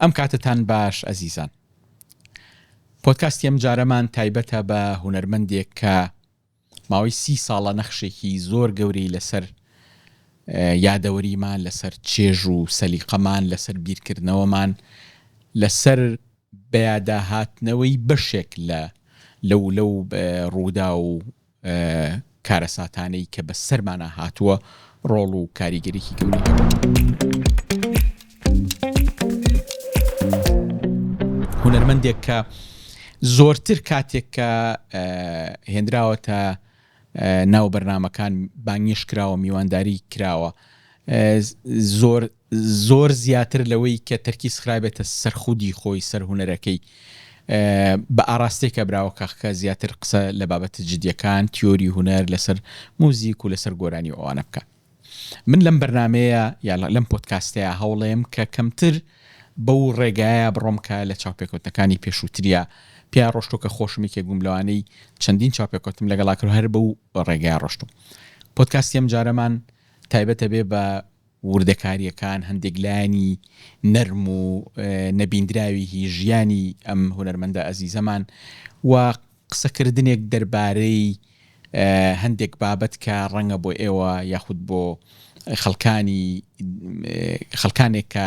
ئەم کاتەتان باش ئەزیزان. پۆدکاستی ئەم جارەمان تایبەتە بە هونەرمەندێک کە ماوەی سی ساڵە نەخشێکی زۆر گەورەی لەسەر یادەوەریمان، لەسەر چێژ و سەلیقەمان، لەسەر بیرکردنەوەمان، لەسەر بەیاداهاتنەوەی بەشێک لە لەو لەو ڕووداو و کارەساتانەی کە بە سەرمانا هاتووە ڕۆڵ و کاریگەریی گەورەی هەبوو. هونەرمەندێک کە زۆرتر کاتێک کە هێنراوەتە ناو بەرنامەکان بانگێشت کراوە میوانداری کراوە زۆر زۆر زیاتر لەوەی کە تەرکیز خرابێتە سەر خودی خۆی سەر هونەرەکەی بە ئاراستەیەکە براوە کە کە زیاتر قسە لە بابەتە جدیەکان تیۆری هونەر لەسەر موزیک و لەسەر گۆرانی و ئەوانە بکە من لەم بەرنمەیە یا لەم پۆدکاستەیە هەوڵێم کە کەمتر بەو ڕێگایە بڕۆم کە لە چاوپێکەوتنەکانی پێشووتریا پیا ڕۆشتۆ کە خۆشم یەکێک بووم لەوانەی چەندین چاوپێکەوتم لەگەڵا کرد هەر بەو ڕێگای ڕۆشتم پۆدکاستی ئەم جارەمان تایبەتە بێ بە وردەکارییەکان، هەندێک لایەنی نەرم و نەبیندراوی هی ژیانی ئەم هونەرمەندە ئەزیزەمان و قسەکردنێک دەربارەی هەندێک بابەت کە ڕەنگە بۆ ئێوە یاخود بۆ خەڵکانی خەڵکانێک کە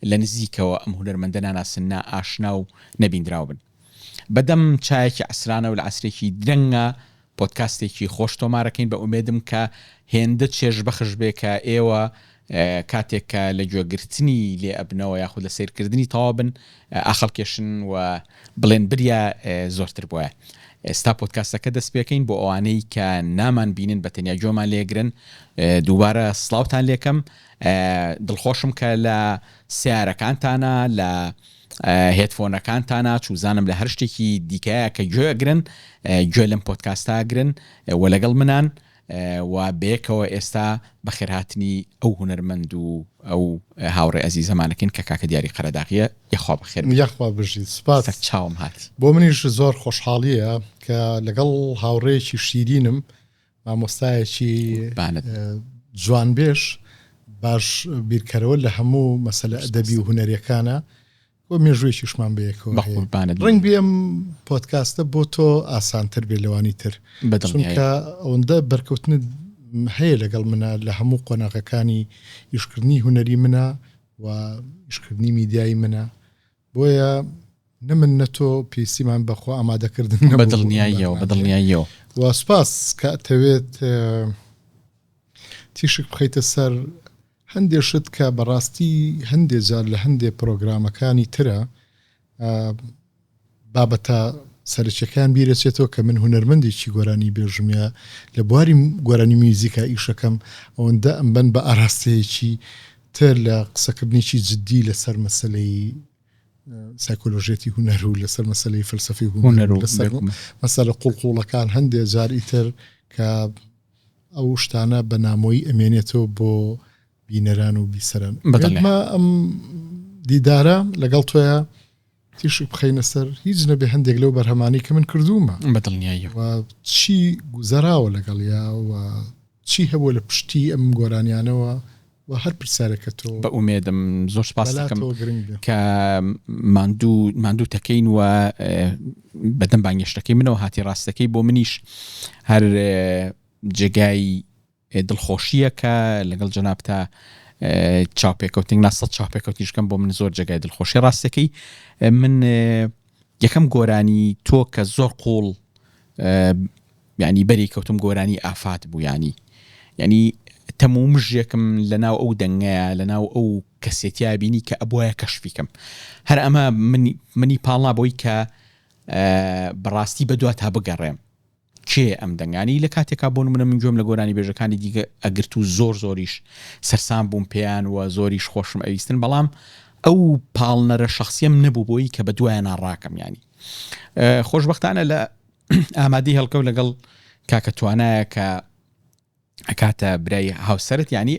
لە نزیکەوە ئەم هونەرمەندە ناناسن نا ئاشنا و نەبیندراو بن. بەدەم چایەکی عەسرانە و لە عەسرێکی درەنگا پۆدکاستێکی خۆش تۆمارەکەین بە ئومێدم کە هێندە چێژبەخش بێ کە ئێوە کاتێک کە لە گوێگرتنی لێ ئەبنەوە یاخود لە سەیرکردنی تەواو بن ئاخەڵکێشن و بڵێن بریا زۆرتر بۆیە ئێستا پۆدکاستەکە دەست پێکەین بۆ ئەوانەی کە نامان بینن بە تەنیا گوێمان لێگرن دووبارە سڵاوتان لێکەم دڵخۆشم کە لە سیارەکانتانە لە هێدفۆنەکانتانا چوزانم لە هەر شتێکی دیکەیە کە گوێ ئەگرن گوێ لەم پۆدکاستە ئەگرن و لەگەڵ منان و بەیەکەوە ئێستا بەخێرهاتنی ئەو هونەرمەند و ئەو هاوڕێ ئەزیزەمانەکەین کە کاکە دیاری قەرەداغیە یەخوا بەخێر بێی. یەخوا بژیت سوپاس. سەر چاوم هاتی. بۆ منیش زۆر خۆشحاڵیە کە لەگەڵ هاوڕێیەکی شیرینم مامۆستایەکی جوانبێژ باش بیرکەرەوە لە هەموو مەسەلە ئەدەبی و هونەریەکانە و مێژوویەکیشمان بەیەکەوە هەیە. ڕەنگ بێ ئەم پۆدکاستە بۆ تۆ ئاسانتر بێ لەوانی تر چونکە ئەوەندە بەرکەوتنت هەیە لەگەڵ منە لە هەموو قۆناغەکانی ئیشکردنی هونەری منە و ئیشکردنی میدیایی منە بۆیە نە من نە تۆ پێویستیمان بە خۆ ئامادەکردن نەبوو بە دڵنیاییەوە بە دڵنیاییەوە. و سوپاس کە ئەتەوێت تیشک بخەیتە سەر هەندێ شت کە بەڕاستی هەندێ جار لە هەندێ پرۆگرامەکانی ترە بابەتە سەرەکیەکان بیرەچێتەوە کە من هونەرمەندێکی گۆرانی بێژم یا لە بواری گۆرانی میوزیکا ئیشەکەم ئەوەندە ئەمبەن بە ئاراستەیەکی تر لە قسەکردنێکی جددی لەسەر مەسلەی سایکۆلۆژیەتی هونەر و لەسەر مەسلەی فەلسەفی هونەر و لەسەر مەسەلە قوڵقوڵەکان هەندێ جار ئیتر کە ئەو شتانە بە نامۆیی ئەمێنێتەوە بۆ بینەران و بیسەران بەدڵما ئەم دیدارە لەگەڵ تۆیە تیشک بخەینە سەر هیچ نەبێ هەندێک لەو بەرهەمانی کە من کردوومە بەدڵنیاییەوە چی گوزەراوە لەگەڵیا و چی هەبووە لە پشتی ئەم گۆرانیانەوە و هەر پرسیارێک کە تۆ بە ئومێدم زۆر سپاس دەکەم کە ماندوو ماندوو تەکەین و بەدەم بانگێشتەکەی منەوە هاتی ڕاستەکەی بۆ منیش هەر جێگای دڵخۆشییە کە لەگەڵ جەنابتا چاوپێکەوتنێک نا سەد چاوپێکەوتنیش بکەم بۆ من زۆر جێگای دڵخۆشی ڕاستەکەی من یەکەم گۆرانی تۆ کە زۆر قوڵ ینی بەری کەوتم گۆرانی ئافات بوو ینی ینی تەموو مژێکم لە ناو ئەو دەنگەیە لە ناو ئەو کەسێتیا بینی کە ئەبواە کەشفیکەم هەر ئەمە منی پاڵنا بۆی کە بەڕاستی بەدوا تا بگەڕێم کێیە ئەم دەنگانەی لە کاتێکا بۆ نمونە من گوێم لە گۆرانیبێژەکانی دیکە ئەگرت و زۆر زۆریش سەرسام بووم پێیان و زۆریش خۆشم ئەویستن بەڵام ئەو پاڵنەرە شخصیم نەبوو بۆی کە بە دوایان ڕاکەم ینی خۆشببختانە لە ئامادەی هەڵکەو لەگەڵ کاکە توانایە کە ئەکاتە برای هاوسەرت یانی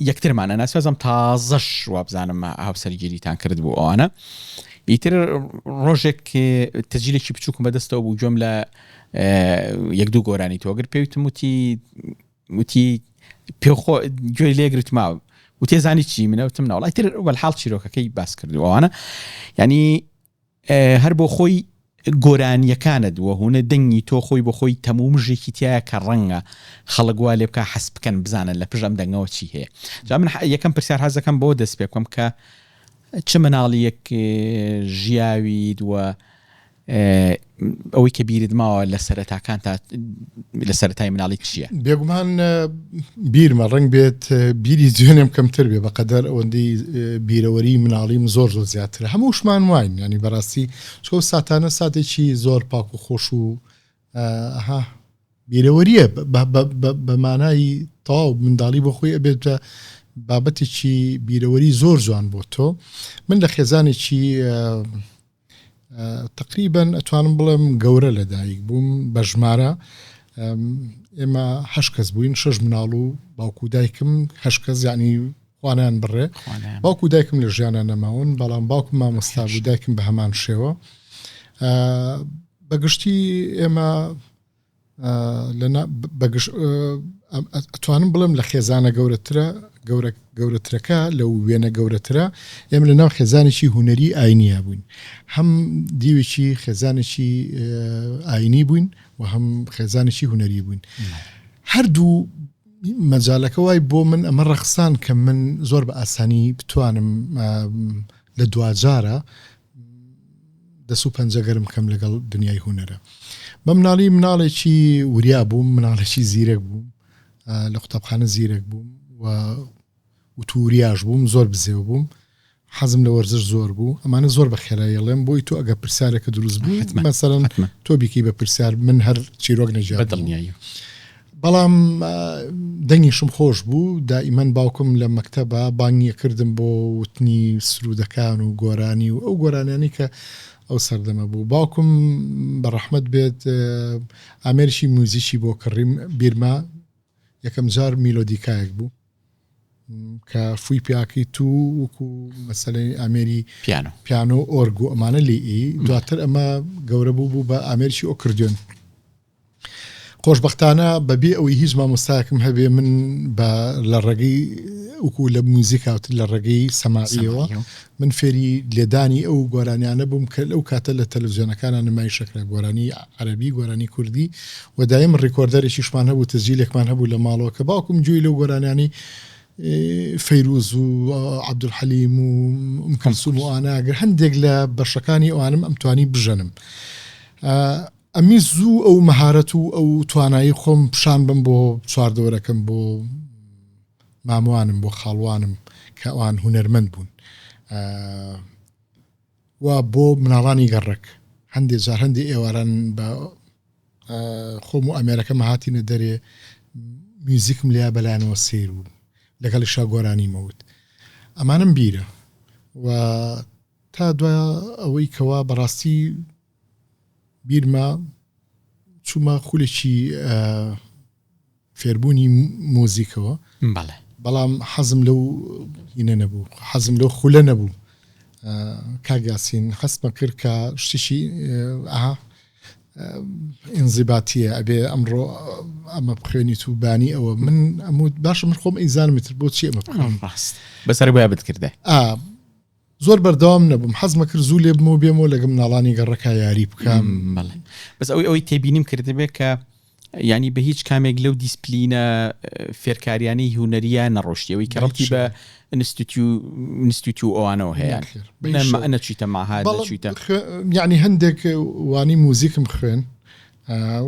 یەکترمان ئەناسی وازم تازەش وابزانم هاوسەرگیریتان کرد بوو ئەوانە ئیتر ڕۆژێک تەجیلێکی بچووکم بەدەستەوە بوو گوێم لە یەک دوو گۆرانی تۆگر پێوتم وتی وتی پێخۆ گوێی لێگرتما وتێ زانی چی منە وتم ناوڵای تر وەلحاڵ چیرۆکەکەی باس کردو ئەوانە ینی هەر بۆ خۆی گۆرانیەکانت وە هونە دەنگی تۆ خۆی بۆ خۆی تەموو مژێکی تایە کە ڕەنگە خەڵک وا لێ بکا حەز بکەن بزانن لە پشت ئەم دەنگەوە چی هەیە جا من یەکەم پرسیار حەز دەکەم بۆ دەست پێ بکەم کە چ مناڵیەک ژیاویت و ئەوەی کە بیرت ماوە لە سەرەتاکان تا لە سەرەتای مناڵی چییە؟ بێگومان بیرمە ڕنگ بێت بیری جوێنێم کەمتر بێ بەقەدەر ئەوەندەی بیرەوەری مناڵیم زۆر زۆر زیاترە هەمووشمان واین ینی بەڕاستی چۆ ساتانە ساتێکی زۆر پاک و خۆش و ئەها بیرەوەریە بە مانای تەواو منداڵی بۆ خۆی ئەبێت بە بابەتێکی بیرەوەری زۆر جوان بۆ تۆ من لە خێزانێکی تقریبن ئەتوانم بڵێم گەورە لەدایک بووم بە ژمارە ئێمە هەش کەس بووین شەش مناڵ و باوکو دایکم هەش کەس یعنی خوانیان بڕێ باوکو دایکم لە ژیانە نەماون بەڵام باوکم مامۆستا بوو دایکم بە هەمان شێوە بەگشتی ئێمە ئەتوانم بڵێم لە خێزانە گەورەترە گەورە گەورەترەکە لەو وێنە گەورەترە ئێمە لە ناو خێزانێکی هوەری ئاینیە بووین هەم دیوێکی خێزانێکی ئاینی بووین و هەم خێزانێکی هوەری بووین هەردوو مەجالەکە وای بۆ من ئەمە ڕەخسان کە من زۆر بە ئاسانی بتوانم لە دواجارە دەست و پەنجە گەرم بکەم لەگەڵ دنیای هونەرە بە مناڵی مناڵێکی وریا بووم مناڵێکی زیرەک بووم لە قوتابخانە زیرەک بووم و وتوریاش بووم زۆر بزێو بووم حەزم لە وەرزش زۆر بوو ئەمانە زۆر بە خێرایی ئەڵێم بۆی تۆ ئەگە پرسیارێکە دروست بوو مەسەرەن تۆ بیکەی بە پرسیار من هەر چیرۆک نەجیا دڵنیایی بەڵام دەنگیشم خۆش بوو دائیمەن باوکم لە مەکتەبە بانگی کردم بۆ وتنی سرودەکان و گۆرانی و ئەو گۆرانیانی کە ئەو سەردەمە بوو باوکم بە ڕەحمەت بێت ئامێرشی موزیکی بۆ کڕیم بیرمە یەکەم جار میلۆدیکایەک بوو کە فوی پیاکەی تو وەکو مەسەلەی ئامێری پیانۆ پیانۆ ئۆرگ و ئەمانە لێ دواتر ئەمە گەورە بوو بوو بە ئامێرکی ئۆکردیۆن خۆشبەختانە بەبێ ئەوەی هیچ مامۆستایەکم هەبێ من بە لە ڕێگەی وەکو لە موزیک هاوتر لە ڕێگەی سەماعیەوە من فێری لێدانی ئەو گۆرانیانە بووم کە لەو کاتە لە تەلەڤزیۆنەکانە نمایشەکرا گۆرانی عەرەبی گۆرانی کوردی و دایم ڕیکۆردەرێکیشمان هەبوو تەسجیلێکمان هەبوو لە ماڵەوە کە باوکم گوێی لەو گۆرانیانەی فەیروز و عەبدولحەلیم و ئوم کەلسوم و ئاناگر هەندێک لە بەشەکانی ئەوانم ئەمتوانی بژەنم ئەمی زوو ئەو مەهارەت و ئەو توانایی خۆم پیشان بم بۆ چواردەورەکەم بۆ ماموانم بۆ خاڵوانم کە ئەوان هونەرمەند بوون و بۆ مناڵانی گەڕەک هەندێ جار هەندێ ئێواران بە خۆم و ئامێرەکەم هاتینە دەرێ میوزیکم لیا بەلایەنەوە سیر بوو لەگەڵی شاگۆرانی مەوت ئەمانم بیرە و تا دوای ئەوەی کەوا بەڕاستی بیرمە چوومە خولێکی فێربوونی مۆزیکەوە بەڵێ بەڵام حەزم لەو هینە نەبوو حەزم لەو خولە نەبوو کاک یاسین هەستمە کرد کە شتێکی ئەها ئینزیباتیە ئەبێ ئەمڕۆ ئەمە بخوێنیت و بانی ئەوە من ئەموت باشە من خۆم ئەیزانم تر بۆچی ئەمە بخوێنم ڕاست بەسەر بۆیە بتکردە ئا زۆر بەردەوام نەبووم حەزمە کرد زوو لێ بمەوە بێمەوە لەگە مناڵانی گەڕەکە یاری بکەم. بەڵێ بەس ئەوەی ئەوەی تێبینیم کردبێ کە یانی بە هیچ کامێک لەو دیسپلینە فێرکاریانەی هونەریە نەڕۆشتی ئەوەی کە ڕەبتی بە ئینستیتیو ئینستیتیو ئەوانەوە هەیە نەچیتە ماهات نەچیتە یعنی هەندێک وانی موزیکم خوێن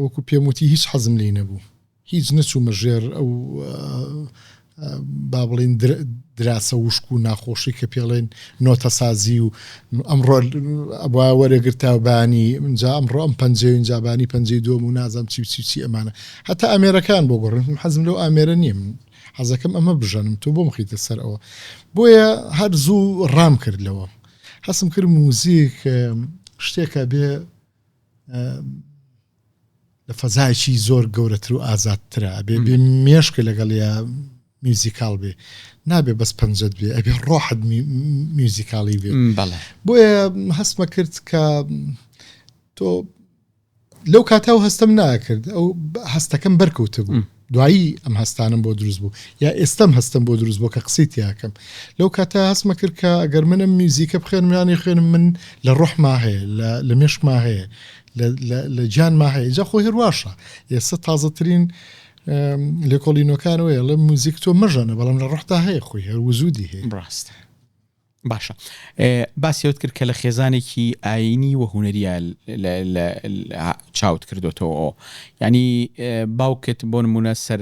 وەکو پێم وتی هیچ حەزم لێی نەبوو هیچ نەچوومە ژێر ئەو با بڵین دراسە وشک و ناخۆشی کە پێڵێن نۆتەسازی و ئەمڕۆ ئەبوا وەرەگرتا و بانی جا ئەمڕۆ ئەم پەنجەی و جابانی پەنجەی دووەم و نازانم چی چی چی ئەمانە هەتا ئامێرەکان بۆ گۆڕن حەزم لەو ئامێرە نییە من حەزەکەم ئەمە بژەنم تۆ بۆم خیتە سەر ئەوە بۆیە هەر زوو ڕام کرد لەوە حەسم کرد موزیک شتێکە بێ لە فەزایەکی زۆر گەورەتر و ئازادترە ئەبێ بێ مێشکە لەگەڵ یا میوزیکاڵ بێ نابێ بەس پەنجەت بێ ئەبێ ڕۆحت میوزیکاڵی بێ بۆیە هەستمە کرد کە تۆ لەو کاتە و هەستم ناکرد ئەو هەستەکەم بەرکەوتە بوو. دوایی ئەم هەستانەم بۆ دروست بوو یا ئێستەم هەستم بۆ دروست بوو کە قسەی تیاکەم لەو کاتە هەستمە کرد کە ئەگەر من ئەم میوزیکە بخوێنم یان نەیخوێنم من لە ڕۆحما هەیە لە لە مێشکما هەیە لە لە لە گیانما هەیە جا خۆی هەر واشە ئێستا تازەترین لێکۆڵینەوەکانەوەیە لە موزیک تۆ مەژەنە بەڵام لە ڕۆحدا هەیە خۆی هەر وجودی هەیە ڕاستە باشە باسی ئەوت کرد کە لە خێزانێکی ئایینی و هونەریە چاوت کردوتەوە ینی باوکت بۆ نمونە سەر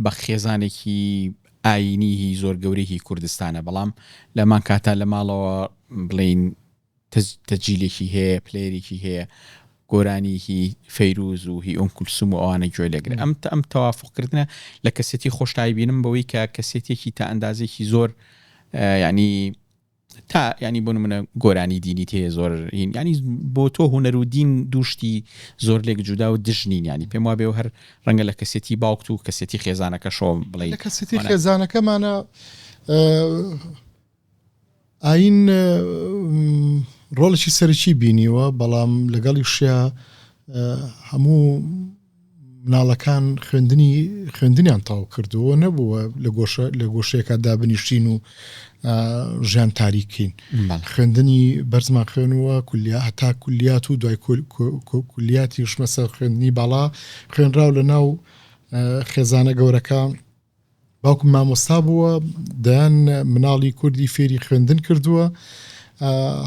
بە خێزانێکی ئایینی هی زۆر گەورەی کوردستانە بەڵام لەمان کاتا لە ماڵەوە بڵین تەجیلێکی هەیە پلێرێکی هەیە گۆرانی هی فەیروز و هی ئوم کولسوم و ئەوانە گوێ لێگرە ئەم ئەم تەوافق کردنە لە کەسێتی خۆشتای بینم بەوەی کە کەسێتێکی تا ئەندازێکی زۆر ینی تا ینی بۆ نمونە گۆرانی دینی تێ زۆر هین ینی بۆ تۆ هونەر و دین دووشتی زۆر لێک جودا و دژنین ینی پێم وابێ و هەر ڕەنگە لە کەسێتی باوکت و کەسێتی خێزانەکەشەوە بڵێ لە کەسێتی خێزانەکەمانە ئایین ڕۆڵێکی سەرەکی بینیوە، بەڵام لەگەڵیشیا هەموو مناڵەکان خوێندنی خوێندنیان تاو کردووە نەبووە لە گۆشە لە گۆشەیەکە دابنیشتین و ژیان تاریکین خوێندنی بەرزمان خوێنوە کولیا هەتا کولیات و دوای کولیاتیش مەسەر خوێندنی باڵا خوێنراو لە ناو خێزانە گەورەکە باوکم مامۆستا بووە، دەیان مناڵی کوردی فێری خوێندن کردووە،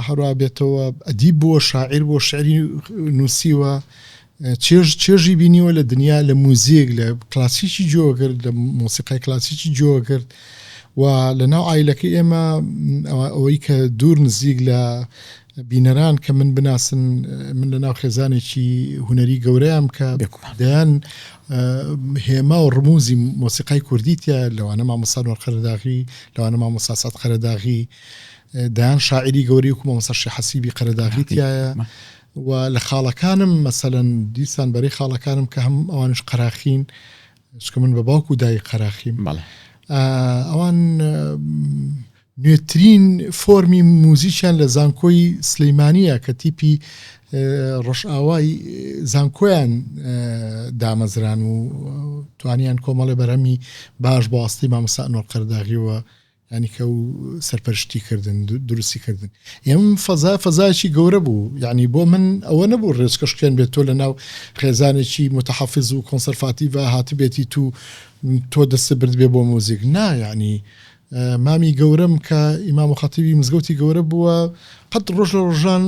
هەروا بێتەوە ئەدیب بووە، شاعیر بووە، شعری نووسیوە، چێژ چێژی بینیوە لە دنیا لە موزیک لە کلاسیکی جۆگرت لە مۆسیقای کلاسیکی جۆگرت و لە ناو ئایلەکەی ئێمە ئەوەی کە دوور نزیک لە بینەران کە من بناسن من لە ناو خێزانێکی هونەری گەورەیام کە دەیان هێما و ڕموزی مۆسیقای کوردی تیا لەوانە مامۆستا نوەر قەرەداغی لەوانە مامۆستا سەعد قەرەداغی دەیان شاعیری گەورەی وەکو مامۆستا شێخ حەسیبی قەرەداغی تایە و لە خاڵەکانم مەسەلەن دیسان بەرەی خاڵەکانم کە هەم ئەوانش قەراخین چونکە من بە باوک و دایک قەراخیم ئەوان نوێترین فۆرمی موزیکیان لە زانکۆی سلیمانییە کە تیپی ڕۆژئاوای زانکۆیان دامەزران و توانیان کۆمەڵێ بەرهەمی باش بە واسطەی مامۆستا ئەنوەر قەرەداغیەوە یانی کە و سەرپەرشتی کردن دروستی کردن ئێم فەزا فەزایەکی گەورە بوو یعنی بۆ من ئەوە نەبوو ڕێچکە شکێن بێت تۆ لە ناو خێزانێکی متحفز و کۆنسەرفاتیڤە هاتبێتی تو تۆ دەست برد بێ بۆ موزیک نا یعنی مامی گەورەم کە ئیمام و خەتیبی مزگەوتی گەورە بووە قەت ڕۆژ لە ڕۆژان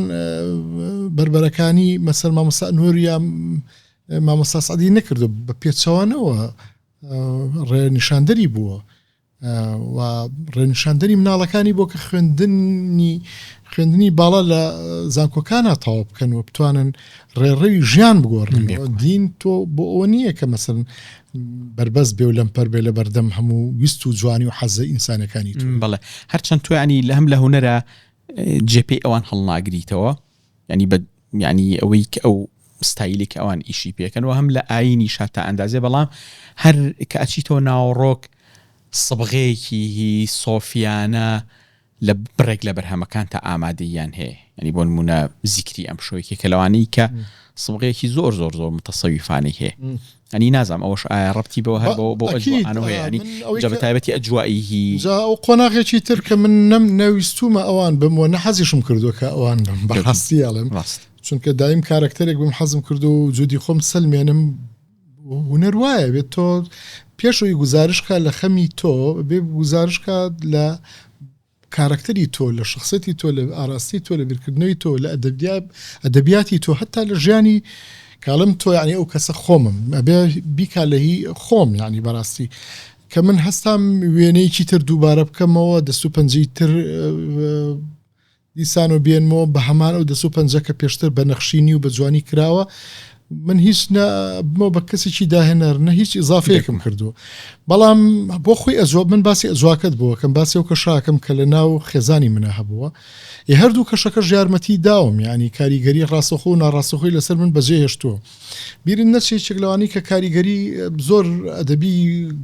بەربەرەکانی مەسەر مامۆستا ئەنوەر یا مامۆستا سعدی نەکردو بە پێچەوانەوە ڕێنیشاندەری بووە و ڕێنیشاندەری مناڵەکانی بۆ کە خوێندنی خوێندنی باڵا لە زانکۆکانە تەواو بکەن و بتوانن ڕێڕەوی ژیان بگۆڕن دین تۆ بۆ ئەوە نییە کە مەسەن بەربەست بێ و لەمپەر بێ لە بەردەم هەموو ویست و جوانی و حەزە ئینسانەکانی تۆ. بەڵێ هەرچەند تۆ ینی لە هەم لە هونەرە جێپێی ئەوان هەڵناگریتەوە ینی بە ینی ئەوەی کە ئەو ستایلێک ئەوان ئیشی پێکەن و هەم لە ئاینی شا تا ئەندازێ بەڵام هەر کە ئەچیتەوە ناوەڕۆک سبغەیەکی هی سۆفیانە لە بڕێک لە بەرهەمەکانتا ئامادەییان هەیە یانی بۆ نموونە زیکری ئەم شۆ یەکێکە لەوانەی کە سبغەیەکی زۆر زۆر زۆر متەسەویفانەی هەیە ئەنی نازانم ئەوەش ئایا ڕەبتی بەوە هەر بۆ بۆ ئەجوانەوە هەیە ینی جا بە تایبەتی ئەجوایی هی جا ئەو قۆناغێکی تر کە من نەم نەویستومە ئەوان بم و نە حەزیشم کردووە کە ئەوان بم بەڕاستی ئەڵێم ڕاست چونکە دایم کارەکتەرێک بم حەزم کردو و جودی خۆم سەلمێنم هونەر وایە بێت تۆ پێش ئەوی گوزارش کا لە خەمی تۆ بێ گوزارش کا لە کارەکتەری تۆ لە شخصەتی تۆ لە ئاراستی تۆ لە بیرکردنەوەی تۆ لە ئەدەبیاتی تۆ هەتا لە ژیانی کاڵم تۆ یعنی ئەو کەسە خۆمم ئەبێ بیکا لە هی خۆم یعنی بەڕاستی کە من هەستام وێنەیەکی تر دووبارە بکەمەوە دەست و پەنجەی تر دیسانەوە بێنمەوە بە هەمان ئەو دەست و پەنجە کە پێشتر بە نەخشینی و بە جوانی کراوە، من هیچ نە بمەوە بە کەسێکی داهێنەر نە هیچ ئیزافەیەکم کردووە. بەڵام بۆ خۆی ئەجوا من باسی ئەجواکەت بۆ ئەکەم باسی ئەو کەشە ئەکەم کە لە ناو خێزانی منا هەبووە. ئێ هەردوو کەشەکەش یارمەتی داوم یانی کاریگەری ڕاستەوخۆ و ناڕاستەوخۆی لەسەر من بەجێ هێشتووە. بیرت نەچێ یەکێک لەوانەی کە کاریگەری زۆر ئەدەبی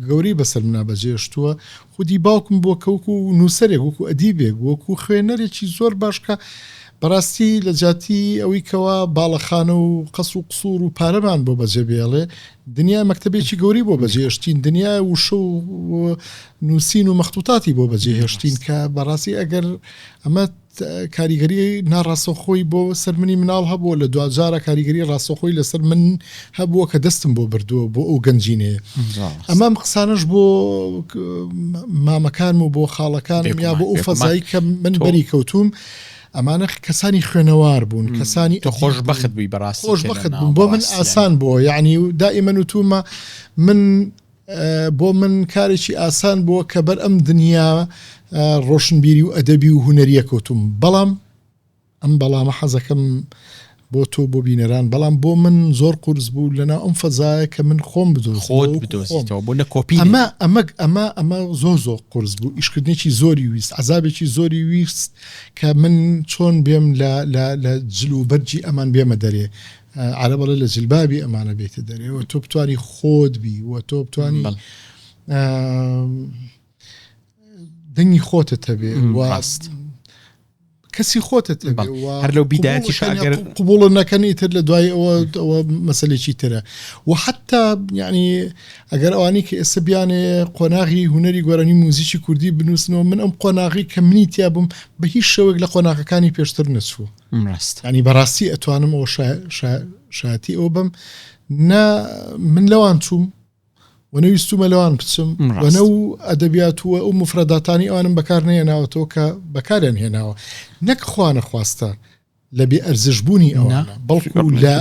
گەورەی بەسەر منا بەجێ هێشتووە خودی باوکم بووە کە وەکو نووسەرێک، وەکو ئەدیبێک، وەکو خوێنەرێکی زۆر باش کە بەڕاستی لە جیاتی ئەوەی کەوا باڵەخانە و قەسر و قسوور و پارەمان بۆ بەجێ بێڵێ، دنیا مەکتەبێکی گەورەی بۆ بەجێ هێشتین، دنیا وشە و نووسین و مەختوتاتی بۆ بەجێ هێشتین کە بەڕاستی ئەگەر ئەمە کاریگەری ناڕاستەوخۆی بۆ سەر منی مناڵ هەبووە لە دواجارە کاریگەری ڕاستەوخۆی لەسەر من هەبووە کە دەستم بۆ بردووە بۆ ئەو گەنجینەیە. ئەمە ئەم قسانەش بۆ مامەکانم و بۆ خاڵەکانم یا بۆ ئەو فەزایی کە من بەری کەوتوم ئەمانە کەسانی خوێنەوار بوون کەسانی تۆ خۆشبەخت بووی بەڕاستی خۆشبەخت بووم بۆ من ئاسان بووە یعنی دائیمەن وتومە من بۆ من کارێکی ئاسان بووە کە بەر ئەم دنیا ڕۆشنبیری و ئەدەبی و هونەریە کەوتوم بەڵام ئەم بەڵامە حەزەکەم بۆ تۆ بۆ بینەران بەڵام بۆ من زۆر قورس بوو لەناو ئەم فەزایە کە من خۆم خۆت بدۆزیتەوە بۆ نە کۆپی ئەمە ئەمە ئەمە ئەمە زۆر زۆر قورس بوو ئیشکردنێکی زۆری ویست عذابێکی زۆری ویست کە من چۆن بێم لە لە لە جل و بەرگی ئەمان بێمە دەرێ عەرەب ئەڵێ لە جلبابی ئەمانە بێتە دەرێ و تۆ بتانی خۆت بی و تۆ بتانی دەنگی خۆتت هەبێ ڕاست کەسی خۆتت هەر لەو بیدایەتیش ئەگەر قبوڵ نەکەن ئیتر لە دوای ئەوە ئەوە مەسلێکی ترە و حتا یعنی ئەگەر ئەوانی کە ئێستا بیانێ قۆناغی هوەری گۆرانی موزیکی کوردی بنووسنەوە من ئەم قۆناغی کە منی تیا بووم بە هیچ شێوەیەک لە قۆناغەکانی پێشتر نەچوو ڕاست ینی بەڕاستی ئەتوانم ئەوە شایەتی ئەوە بم نە من لەوان چووم و نەویستومە لەوان بچم و نە و ئەدەبیات و ئەو مفرەداتانی ئەوانم بەکار نەهێناوەتەوە کە بەکاریان هێناوە نەک خوا نەخواستە لە بێ ئەرزش بوونی ئەوانە بەڵکو لە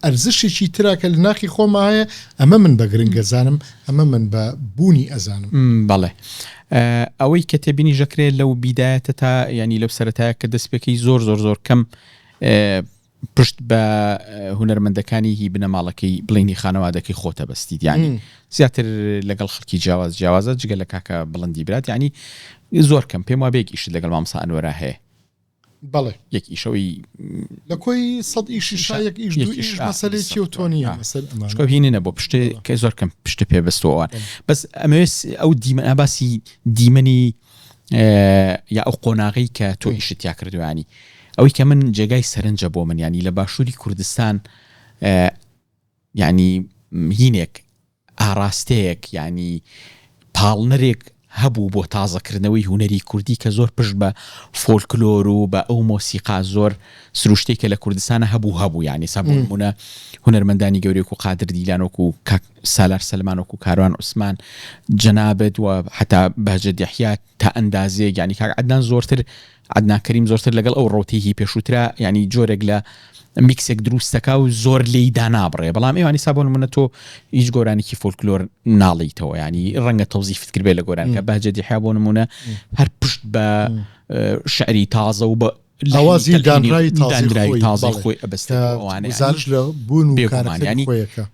ئەرزشێکی ترا کە لە ناخی خۆما هەیە ئەمە من بە گرنگ ئەزانم ئەمە من بە بوونی ئەزانم. بەڵێ ئەوەی کە تێبینیش دەکرێت لەو بیدایەتە تا یانی لەو سەرەتایە کە دەست پێکەی زۆر زۆر زۆر کەم پشت بە هونەرمەندەکانی هی بنەماڵەکەی بڵێن هی خانەوادەکەی خۆتە بەستیت یانی زیاتر لەگەڵ خەڵکی جیاواز جیاوازە جگە لە کاکە بڵندی برات یانی زۆر کەم پێم وابێ یەک ئیشت لەگەڵ مامۆستا ئەنوەرا هەیە. بەڵێ یەک ئیشەوەی لە کۆی سەد ئیشی شا یەک ئیش دوو ئیش مەسەلەی و تۆ نییە مەسەل ئەمانە چونکە هینە نەبوو پشتێ کە زۆر کەم پشتە پێ بەستەوە ئەوان بەس ئەمەوێ ئەو دیمەن باسی دیمەنی یا ئەو قۆناغەی کە تۆ ئیشت تیا کردووە ینی ئەوەی کە من جێگای سەرنجە بۆ من ینی لە باشووری کوردستان یانی هینێک ئاڕاستەیەک یانی پاڵنەرێک هەبوو بۆ تازەکردنەوەی هونەری کوردی کە زۆر پشت بە فۆلکلۆر و بە ئەو مۆسیقا زۆر سروشتەی کە لە کوردستانە هەبوو هەبوو یانی سا بۆ نموونە هونەرمەندانی گەورەی وەکوو قادر دیلان وەکوو کاک سالار سەلمان وەکوو کاروان عوسمان جەنابت و حەتا بەهجەت یەحیا تا ئەندازەیەک یانی کاک عەدنان زۆرتر عەدنان کەریم زۆرتر لەگەڵ ئەو ڕەوتەی هی پێشووترا یانی جۆرێک لە میکسێک دروست دەکا و زۆر لێی دانابڕێ بەڵام ئێوانی سا بۆ نمونە تۆ هیچ گۆرانێکی فۆلکلۆر ناڵیتەوە ینی ڕەنگە تەوزیفت کردبێ لە گۆرانکە بەهجەت یەحیا بۆ نمونە هەر پشت بە شعری تازە و بە ئاوازی دانراوی دانراوی تازەی خۆی ئەبەستێتەوە ئەوانە گوزارش لە بوون و کارەکتەری خۆیەکە.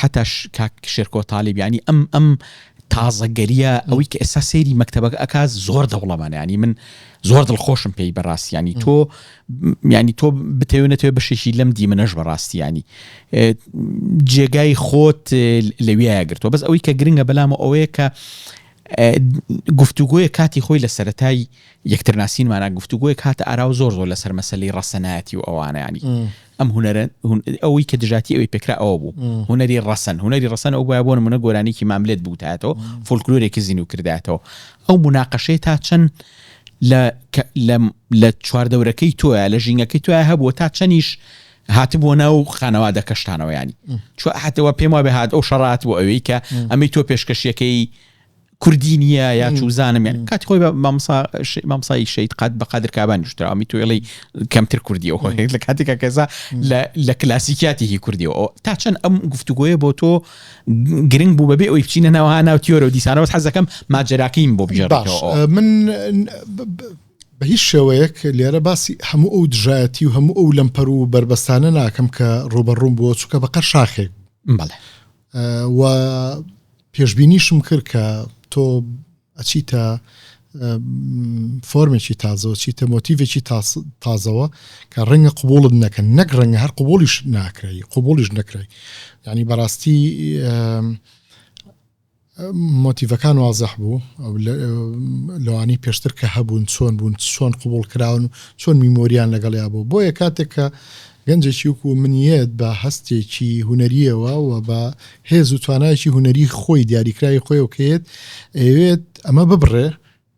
حەتاش کاک شێرکۆ تالیب یانی ئەم ئەم تازەگەریە ئەوەی کە ئێستا سەیری مەکتەبەکە ئەکا زۆر دەوڵەمەنە ینی من زۆر دڵخۆشم پێی بەڕاستی ینی تۆ ینی تۆ بتەوێ نەتەوێ بەشێکی لەم دیمەنەش بەڕاستی ینی جێگای خۆت لەویایە گرتووە بەس ئەوەی کە گرنگە بەلامە ئەوەیە کە گفتوگۆیە کاتی خۆی لە سەتای یەکترناسینمانە گفتوگۆیەک هاتە ئاراو زۆر زۆر لەسەر مەسەلەی ڕەسەنایەتی و ئەوانە ینی ئەم هونەرە ئەوەی کە دژاتی ئەوی پێکرا ئەوە بوو هونەری ڕەسەن هونەری ڕەسەن ئەو بووە بۆ نمونە گۆرانیکی ماملێت بوتایەتەوە فۆلکلۆرێکی زیندوو کردایەتەوە ئەو مناقەشەیە تا چەند لە لە چواردەورەکەی تۆیە لە ژینگەکەی تۆیا هەبووە تا چەندیش هاتبووە ناو خانەوادەکەشتانەوە ینی چوە هاتەوە پێم وابێ هات ئەو شەڕات بۆ ئەوەی کە ئەمەی تۆ پێشکەشیەکەی کوردی نییە یا چوزانم یان کاتی خۆی مامۆسا مامۆسای شەید قاد بە قادر کابانی شترا ئەمی تۆ ئەڵێی کەمتر کوردیەوە لە کاتێکا کەسا لە کلاسیکیاتی هی کوردیەوە تا چەند ئەم گفتوگۆیە بۆ تۆ گرنگ بوو بەبێ ئەوی بچینە ناوها ناو تیۆرە و دیسانەوە حەزەکەم ماجەراکەیم بۆ بگێڕیتەوە من بە هیچ شێوەیەک لێرە باسی هەموو ئەو دژایەتی و هەموو ئەو لەمپەر و بەربەستانە ناکەم کە ڕووبەڕووم بووە چونکە بەقەر شاخێک بەڵێ و پێشبینیشم کرد کە تۆ ئەچیتە فۆرمێکی تازەوە چیتە مۆتیڤێکی تازەوە کە ڕەنگە قوبوڵت نەکەن نەک ڕەنگە هەر قوبولیش ناکرای قوبولیش نەکرای یعنی بەڕاستی مۆتیڤەکان وازح بوو لەوانەی پێشتر کە هەبوون چۆن بوون چۆن قبوڵ کراون و چۆن میمۆریان لەگەڵیا بوو بۆیە کاتێک کە گەنجێکی وەکو من یەت بە هەستێکی هونەرییەوە و بە هێز و توانایەکی هونەری خۆی دیاریکراوی خۆیەوە کە یەت ئەیەوێت ئەمە ببڕێ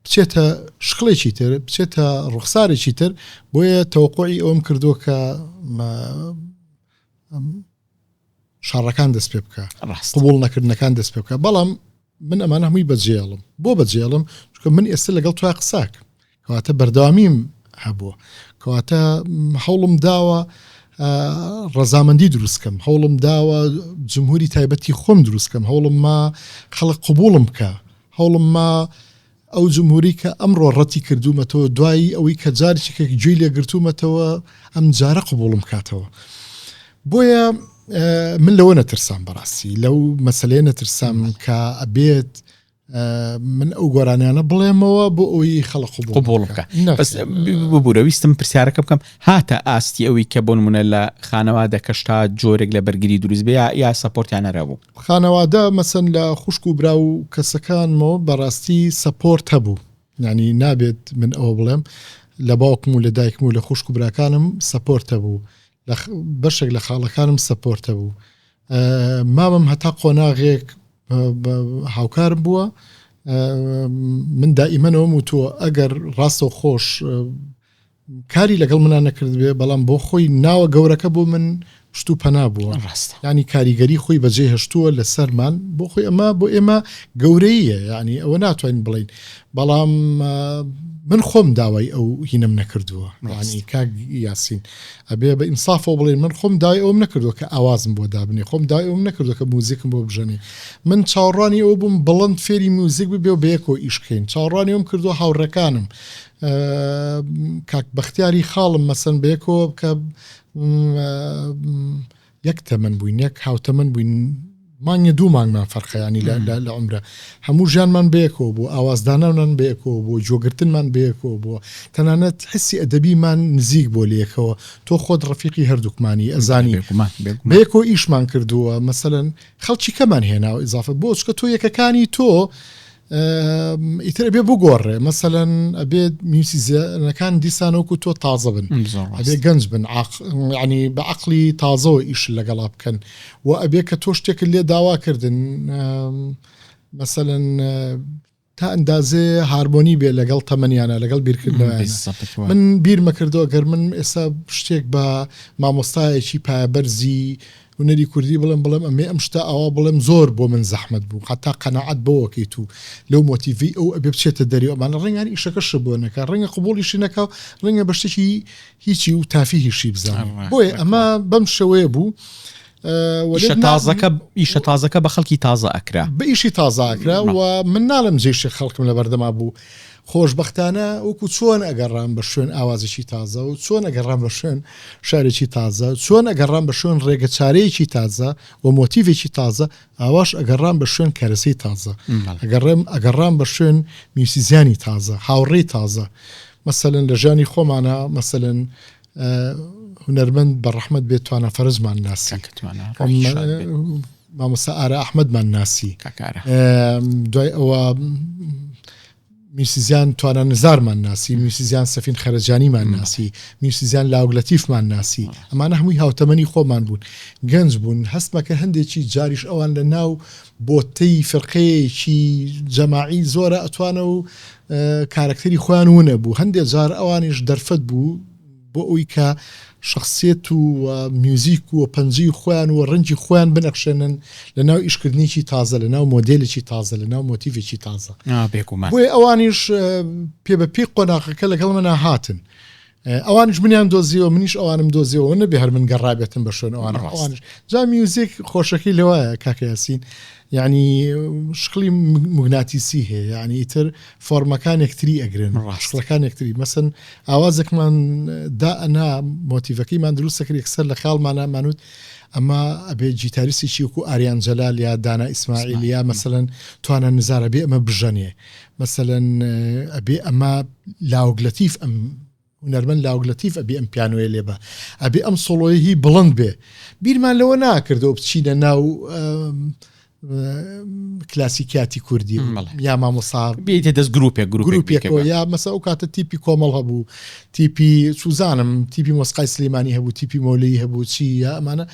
بچێتە شکڵێکی تر بچێتە ڕوخسارێکی تر بۆیە تەوەقوعی ئەوم کردووە کە شەڕەکان دەست پێ بکە ڕاست قبوڵ نەکردنەکان دەست پێ بکە بەڵام من ئەمانە هەمووی بەجێڵم بۆ بەجێڵم چونکە من ئێستا لەگەڵ تۆ قساکەم کەواتە بەردەوامیم هەبووە کەواتە هەوڵم داوە ڕەزامەندی دروستکەم هەوڵم داوە جمهوری تایبەتی خۆم دروستکەم هەوڵم ما خەڵک قبوڵم بکە هەوڵم ما ئەو جمهوری کە ئەمڕۆ ڕەتی کردوومەتەوە دوایی ئەوەی کە جارێکێک گوێی لێ گرتوومەتەوە ئەم جارە قبوڵم کاتەوە بۆیە من لەوە نەترسام بەڕاستی لەو مەسلەیە نەترسام کە ئەبێت من ئەو گۆرانیانە بڵێمەوە بۆ ئەوی خەڵک قبوڵ بکە بەس ببورە ویستم پرسیارەکە بکەم هاتە ئاستی ئەوی کە بۆ نمونە لە خانەوادەکەش تا جۆرێک لە بەرگری دروست بێ یا سەپۆرتیان هەر هەبوو؟ خانەوادە مەسەن لە خوشک و برا و کەسەکانمەوە بەڕاستی سەپۆرت هەبوو یانی نابێت من ئەوە بڵێم لە باوکم و لە دایکم و لە خوشک و براکانم سەپۆرت هەبوو لە بەشێک لە خاڵەکانم سەپۆرت هەبوو مامم هەتا قۆناغێک هاوکارم بووە من دائیمەنەوەم و تۆ ئەگەر ڕاستە و خۆش کاری لەگەڵ منا نەکردبێ بەڵام بۆ خۆی ناوە گەورەکە بۆ من پشت و پەنا بووە ڕاستە ینی کاریگەری خۆی بەجێ هێشتووە لەسەرمان بۆ خۆی ئەمە بۆ ئێمە گەورەیە یعنی ئەوە ناتوانین بڵین بەڵام من خۆم داوای ئەو هینەم نەکردووە ینی کاک یاسین ئەبێ بە ئینسافەوە بڵێن من خۆم داوای ئەوم نەکردووە کە ئاوازم بۆ دابنێ خۆم داوای ئەوم نەکردووە کە موزیکم بۆ بژەنێ من چاوەڕوانی ئەوە بووم بڵند فێری موزیک ببێ و بەیەکەوە ئیش بکەین چاوەڕوانی ئەوم کردووە هاوڕێکانم کاک بەختیاری خاڵم مەسەن بەیەکەوە کە یەک تەمەن بووین یەک هاوتەمەن بووین مانگێ دوو مانگمان فەرقەیانی لە عمرە هەموو ژیانمان بەیەکەوە بوو ئاوازدانانمان بەیەکەوە بوو جۆگرتنمان بەیەکەوە بووە تەنانەت حسی ئەدەبیمان نزیک بۆ لەیەکەوە تۆ خۆت ڕەفیقی هەردووکمانی ئەزانی بەیەکەوە ئیشمان کردووە مەسەلەن خەڵکی کەمان هێناوە ئیزافە بۆ چکە تۆ یەکەکانی تۆ ئیتر ئەبێ بگۆڕێ مەسەلەن ئەبێ میوسیزیانەکان دیسانەوەکو تۆ تازە بن ئەبێ گەنج بن ینی بە عقلی تازەوە ئیش لەگەڵا بکەن و ئەبێ کە تۆ شتێکت لێ داوا کردن مەسەلەن تا ئەندازێ هارمۆنی بێ لەگەڵ تەمەنیانە لەگەڵ بیرکردنەوەیانە من بیرمە کردەوە گەر من ئێستا شتێک بە مامۆستایەکی پایەبەرزی هونەری کوردی بڵێم بڵێم ئەمێ ئەم شتە ئاوا بڵێم زۆر بۆ من زەحمەت بوو حتا قەناعەت بەوەکەیت و لەو مۆتیڤی ئەو ئەبێ بچێتە دەری ئەمانە ڕەنگان ئیشەکە شت بۆ نەکا ڕەنگە قبوڵیشی نەکا و ڕەنگە بە شتێکی هیچی و تافیهیشی بزانێ بۆیە ئەمە بەم شێوەیە بوو ئیشە تازەکە ئیشە تازەکە بە خەڵکی تازە ئەکرا بە ئیشی تازە ئەکرا و من ناڵێم جێشی خەڵکم لە بەردەما بوو خۆشبەختانە وەکو چۆن ئەگەڕام بە شوێن ئاوازێکی تازە و چۆن ئەگەڕام بە شوێن شارێکی تازە چۆن ئەگەڕام بە شوێن ڕێگە چارەیەکی تازە و مۆتیڤێکی تازە ئاواش ئەگەڕام بە شوێن کەرەسەی تازە ئەگەڕێم ئەگەڕام بە شوێن میوسیزیانی تازە هاوڕێی تازە مەسەلەن لە ژیانی خۆمانە مەسەلەن هونەرمەند بە ڕەحمەت بێت توانا فەرزمان ناسی مامۆستا ئارا ئەحمەدمان ناسی دوای ئەوە میوسیزیان توانا نزارمان ناسی میوسیزیان سەفین خەرەجانیمان ناسی میوسیزیان لاوک لەتیفمان ناسی ئەمانە هەمووی هاوتەمەنی خۆمان بوون گەنج بوون هەستمەکە هەندێکی جاریش ئەوان لە ناو بۆتەی فرقەیەکی جەماعی زۆرە ئەتوانە و کارەکتەری خۆیان ونەبوو هەندێک جار ئەوانیش دەرفەت بوو بۆ ئەوی کە شخصیت و میوزیک و پەنجەی خۆیان و ڕەنگی خۆیان بنەخشێنن لە ناو ئیشکردنێکی تازە لە ناو مۆدێلێکی تازە لە ناو مۆتیڤێکی تازە بۆیە ئەوانیش پێ بە پێی قۆناغەکە لەگەڵ منە هاتن ئەوانیش منیان دۆزیەوە منیش ئەوانم دۆزیەوە نەبێ هەر من گەڕابێتم بە شوێن ئەوان ئەوانش جا میوزیک خۆشەکەی لەوایە کاکە یاسین یعنی شکلی مگناتیسی هەیە یعنی ئیتر فۆرمەکان یەکتری ئەگرن ڕاستەکان یەکتری مەسن ئاوازێکمان دا ئەنا مۆتیڤەکەیمان دروستەکرد یەکسەر لە خاڵمانە مانوت ئەمە ئەبێ جیتاریسێکی وەکو ئاریان جەلال یا دانا ئیسماعیل یا مەسەلەن توانا نزار ئەبێ ئەمە بژەنێ مەسەلەن ئەبێ ئەمە لاوک لەتیف ئەم هونەرمەند لاوک لەتیف ئەبێ ئەم پیانۆیە لێ بە ئەبێ ئەم سۆڵۆیە هی بڵند بێ بیرمان لەوە ناکردەوە بچینە ناو. کلاسیکیاتی کوردی یا مامۆسا بیتە دەست گروپێک گروپێکەوە یا مەسە ئەو کاتە تیپی کۆمەڵ هەبوو تیپی سوزانم تیپی مۆسقای سلێمانی هەبوو تیپی مۆلی هەبوو چی یا ئەمانە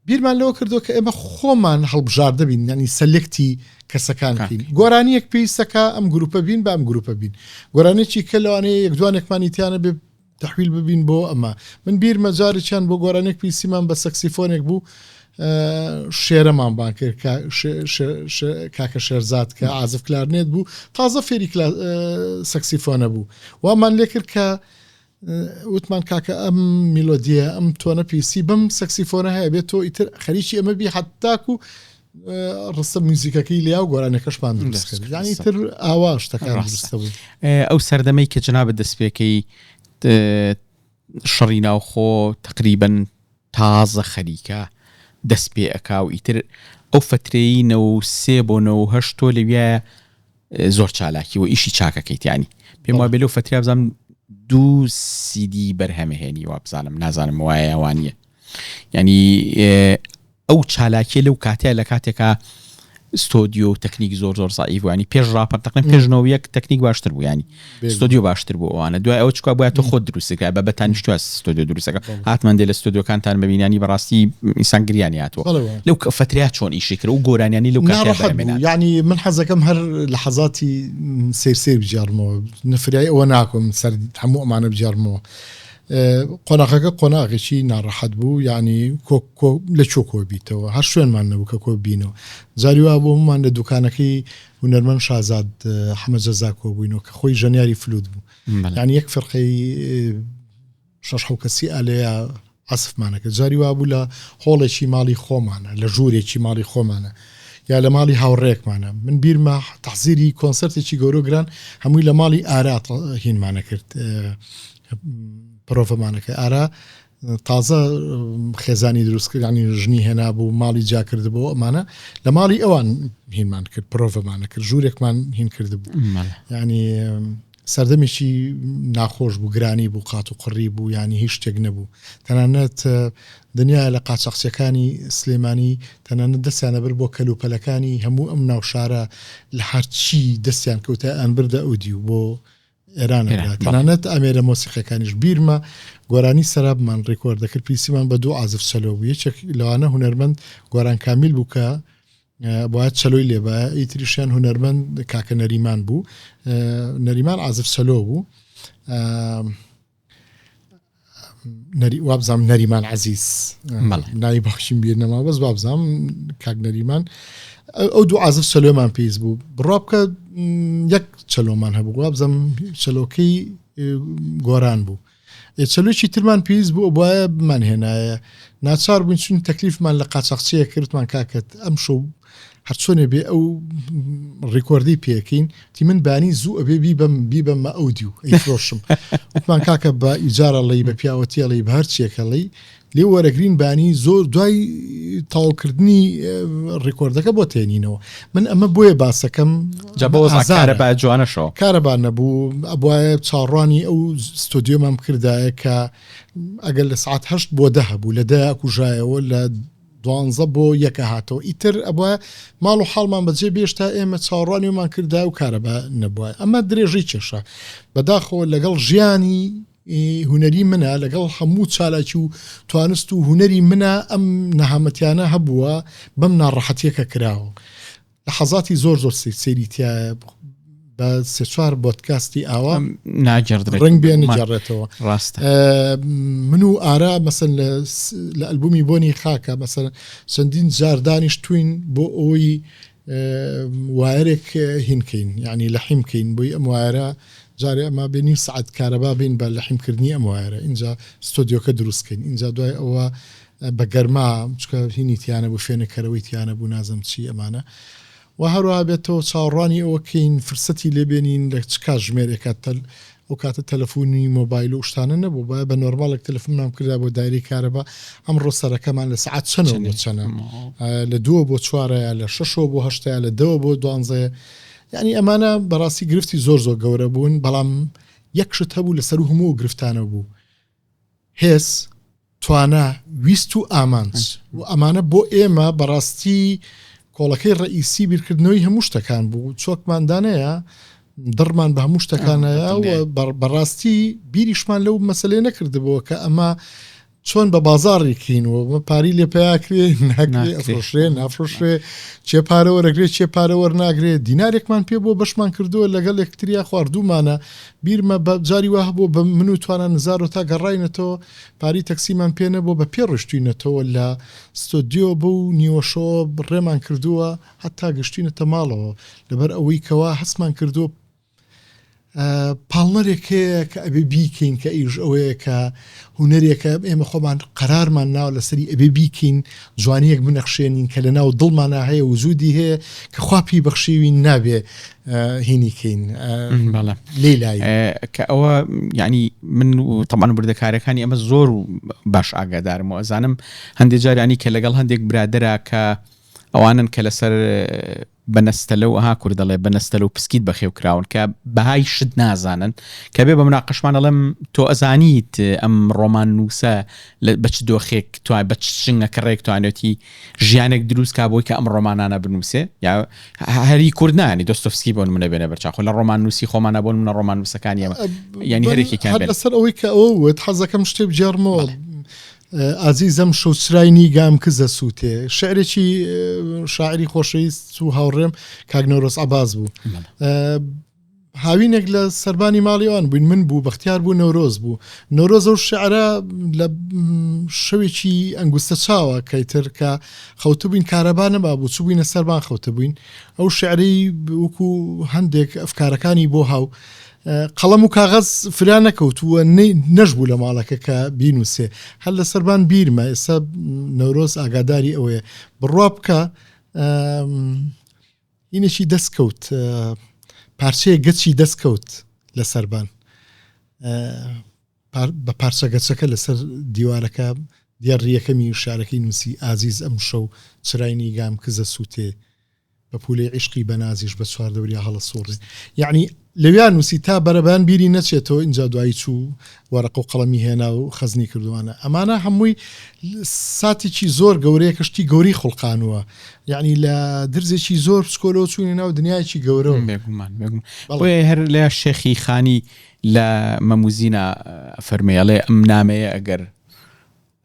بیرمان لەوە کردو کە ئێمە خۆمان هەڵبژاردە بین ینی select ی کەسەکان بکەین گۆرانیەک پێویستەکە ئەم گروپە بین بە ئەم گروپە بین گۆرانێکی کە لەوانەیە یەک دوانێکمانی تیانە بێ تەحویل ببین بۆ ئەمە من بیرمە جارێکیان بۆ گۆرانێک پێویستیمان بە سەکسیفۆنێک بوو شێرەمان بان کرد کاکە شێرزاد کە عازف کلارنێت بوو تازە فێری سەکسیفۆنە بوو وامان لێ کرد کە وتمان کاکە ئەم میلۆدیە ئەم تۆنە پێویستی بەم سەکسیفۆنە هەیە بێت تۆ ئیتر خەریکی ئەمە بی حتاکو ڕستە میوزیکەکەی لیا و گۆرانەکەشمان دروست کرد یانی تر ئاوا شتەکان دروستە بوو. ئەو سەردەمەی کە جەنابت دەستپێکەی شەڕی ناوخۆ تەقریبەن تازە خەریکە دەست پێ ئەکا و ئیتر ئەو فەترەی 93 بۆ 98 تۆ لەویایە زۆر چالاکی و ئیشی چاکەکەیت ینی پێم وابێ لەو فەتریا بزانم دوو سیدی بەرهەمهێنی وابزانم نازانم وایە وانە ینی ئەو چالاکیە لەو کاتەیە لە کاتێکا ستۆدیۆ و تەکنیک زۆر زۆر زعیف بوو ینی پێش ڕاپەر تەقریبا پێش 91 تەکنیک باشتر بوو ینی ستۆدیۆ باشتر بوو ئەوانە دوای ئەوە چکا بووە تۆ خۆت دروستەکە بە بەتانیشتوە ستۆدیۆ دروستەکە هاتمان دێ لە ستۆدیۆکانتان ببینانی بەڕاستی ئینسان گریانی هاتووە لەو فەتریا چۆن ئیشی کرد و گۆرانیانی لەو ناڕەحەت بوو یعنی من حەزەکەم هەر لە حەزاتی سیر سیر بگێڕمەوە نفریای ئەوە ناکەم سەر هەموو ئەمانە بگێڕمەوە قۆناغەکە قۆناغێکی ناڕەحەت بوو یانی کۆ کۆ لە کوێ کۆ بیتەوە هەر شوێنمان نەبوو کە کۆ بینەوە جاری وا بوو هەموومان لە دوکانەکەی هونەرمەند شازاد حەمە جەزا کۆ بووینەوە کە خۆی ژەنیاری فلوت بوو یانی یەک فرقەی شەش حەو کەسی ئالەیە عەسفمانەکە جاری وا بوو لە هۆڵێکی ماڵی خۆمانە لە ژوورێکی ماڵی خۆمانە یا لە ماڵی هاوڕێکمانە من بیرمە تەحزیری کۆنسرتێکی گەورە گران هەمووی لە ماڵی ئارا هینمانە کرد پرۆڤەمانەکە ئارا تازە خێزانی دروست کرد ینی ژنی هێنا بوو ماڵی جا کردبوو ئەمانە لە ماڵی ئەوان هینمان کرد پرۆڤەمانە کرد ژوورێکمان هین کردبوو ینی سەردەمێکی ناخۆش بوو گرانی بوو قات و قڕی بوو ینی هیچ شتێک نەبوو تەنانەت دنیا لە قاچاقچیەکانی سلێمانی تەنانەت دەستیان ئەبرد بۆ کەلوپەلەکانی هەموو ئەم ناوشارە لە هەرچی دەستیان کەوتە ئەنبردە ئەودیو بۆ ئێران تەنانەت ئامێرە مۆسیقەکانیش بیرمە گۆرانی سەرابمان ڕیکۆرد دەکرد پێویستیمان بە دوو عازف چەلۆ بوو یەکێک لەوانە هونەرمەند گۆران کامیل بوو کە باید چەلۆی لێبایە ئی تریشیان هونەرمەند کاکە نەریمان بوو نەریمان عازف چەلۆ بوو نەری وابزانم نەریمان عەزیز ناوی باوکیم بیر نەما بەس وابزانم کاک نەریمان ئەو دوو عازف چەلۆمان پێویست بوو بڕوا بکە یەک چەلۆمان هەبوو وابزانم چەلۆکەی گۆران بوو چەلۆکی ترمان پێویست بوو بواە بمان هێنایە ناچار بووین چون تەکلیفمان لە قاچاقچیە کردمان کاکەت ئەم شەو هەرچۆنێ بێ ئەو ڕیکۆردەی پێکەین تی من بانی زوو ئەبێ بیبەم بیبەمە ئەو دیو ئەیفرۆشم وتمان کاکە بە ئیجارە ڵی بە پیاوەتی ئەڵێی بە هەرچیەکە ڵێی لێ وەرەگرین بانی زۆر دوای تەواوکردنی ڕیکۆردەکە بۆ تێنینەوە من ئەمە بۆیە باسەکەم جا بۆ ئازارە بە جوانەشەوە کارەبا نەبوو ئەبواە چاوەڕوانی ئەو ستۆدیۆمان بکردایە کە ئەگەر لە سعات هەشت بۆ دە هەبوو لە دە کوژایەوە لە دوانزە بۆ یەک ئەهاتەوە ئیتر ئەبوایە ماڵ و حاڵمان بەجێ بێشتا ئێمە چاوەڕوانی ومان کردایە و کارەبا نەبوایە ئەمە درێژەی کێشە بەداخەوە لەگەڵ ژیانی هونەری منە لەگەڵ هەموو چالاکی و توانست و هونەری منە ئەم نەهامەتیانە هەبووە بەم ناڕەحەتیەکە کراوە لە حەزاتی زۆر زۆر سەیری تایە بە سێ چوار بۆدکاستی ئاوا ناگەڕدرێت ڕنگ بێ نگەڕێتەوە ڕاستە من و ئارا مەسەن لە ئەلبومی بۆنی خاکە مەسەن چەندین جار دانیشتوین بۆ ئەوەی وایەرێک هینکەین یعنی لە حیم کەین بۆی ئەم وایەرە جارێ ئەما بێ نیو سعات کارەبا بین بە لە حیمکردنی ئەم وایەرە اینجا ستۆدیۆکە دروستکەین اینجا دوای ئەوە بە گەرما چکە هینی تیانە بوو فێنککەرەوەی تیانە بوو نازم چی ئەمانە و هەروەها بێتەوە چاوەڕوانی ئەوە کەین فرسەتی لێ بێنین لە چ کاتژمێرێکا تەل ئەو کاتە تەلەفونی مۆبایل و شتانە نەبوو بایە بە نۆرماڵێک تەلەفونمان بکردا بۆ دایرەی کارەبا ئەمڕۆ سەرەکەمان لە سەعات چەنەوە بۆ چەنە لە دووە بۆ چوارەیە لە شەشەوە بۆ هەشتەیە لە دەوە بۆ دوانزەیە یعنی ئەمانە بەڕاستی گرفتی زۆر زۆر گەورە بوون بەڵام یەک شت هەبوو لەسەر هەموو گرفتانە بوو هێز، توانا، ویست و ئامانج و ئەمانە بۆ ئێمە بەڕاستی کۆڵەکەی ڕەئیسی بیرکردنەوەی هەموو شتەکان بوو چۆکمان دانەیە دڕمان بە هەموو شتەکانەیە و بەڕاستی بیریشمان لەو مەسلەیە نەکردبووە کە ئەمە چۆن بە بازاڕی کەین و بە پاری لێ پیاکرێ ناکرێ ئەفرۆشرێ نافرۆشرێ چێ پارە وەرەگرێ چێ پارە وەرناگرێ دینارێکمان پێ بۆ بەشمان کردووە لەگەڵ یەکتریا خواردوومانە بیرمە بە جاری وا هەبوو بە من و توانا نزارۆ تا گەڕاینەتەوە پاری تەکسیمان پێ نەبووە بە پێ ڕۆیشتوینەتەوە لە ستۆدیۆ بەو نیوەشەوە ڕێمان کردووە هەتا گەشتوینەتە ماڵەوە لەبەر ئەوەی کەوا هەستمان کردووە پاڵنەرێک هەیە کە ئەبێ بیکەین کە ئیش ئەوەیە کە هونەرێکە ئێمە خۆمان قەرارمان ناوە لەسەری ئەبێ بیکەین جوانیەک بنەخشێنین کە لە ناو دڵمانا هەیە وجودی هەیە کە خوا پێی بەخشیوین نابێ هینی کەین بەڵێ لێی لای کە ئەوە یعنی من و تەمان وردەکارەکانی ئەمە زۆر و باش ئاگادارم و ئەزانم هەندێک جارانی کە لەگەڵ هەندێک برادرا کە ئەوانن کە لەسەر بە نەستەلە و ئەها کورد دەڵێ بە نەستەلە و پسکیت بەخێو کراون کە بەهای شت نازانن کە بێ بە مناقەشمان ئەڵێم تۆ ئەزانیت ئەم ڕۆمان نووسە بە چ دۆخێک تو بە چ شنگە کڕێک توانێتی ژیانێک دروست کا بۆی کە ئەم ڕۆمانانە بنووسێ یا هەری کورد نانی دۆستۆفسکی بۆ نمونە بێنە بەرچاو خۆ لە ڕۆمان نووسی خۆمانە بۆ نمونە ڕۆمان نووسەکانی ئەمە یعنی هەرێکێکیان هەر لەسەر ئەوەی کە ئەوە وت حەزەکەم شتێ بگێڕمەوە ئازیزم شەو چرای نیگام کزە سووتێ شعرێکی شاعری خۆشەویست و هاوڕێم کاک نەورۆز عەباس بوو هاوینێک لە سەربانی ماڵی ئەوان بووین من بوو بەختیار بوو نەورۆز بوو نەورۆز ئەو شعرە لە شەوێکی ئەنگوستە چاوە کەیتر کە خەوتبووین کارەبا نەمابوو چووبووینە سەربان خەوتبووین ئەو شعرەی وەکو هەندێک ئەفکارەکانی بۆ هاو قەڵەم و کاغەز فریا نەکەوتووە نەشبوو لە ماڵەکە کە بینووسێ هەر لە سەربان بیرمە ئێستا نەورۆز ئاگاداری ئەوەیە بڕوا بکە هینێکی دەست کەوت پارچەیە گەچی دەست کەوت لە سەربان بە پارچە گەچەکە لەسەر دیوارەکە دێڕیەکەمی شارەکەی نووسی ئازیز ئەم شەو چرای نیگام کزە سووتێ بە پوولەی عیشقی بەنازیش بە چواردەوریا هەڵەسووڕێ. یەعنی لەویا نووسی تا بەرەبەیان بیری نەچێتەوە ئینجا دوایی چوو وەرەقە و قەڵەمی هێنا و خەزنی کردووانە. ئەمانە هەمووی ساتێکی زۆر گەورەیە کە شتی گەورەی خوڵقانووە. یەعنی لە درزێکی زۆر بچکۆلەوە چووینە ناو دنیایەکی گەورەوە. بێگومان بێگومان. بۆیە هەر لە شێخی خانی لە مەموزینا ئەفەرموێ ئەڵێ ئەم نامەیە ئەگەر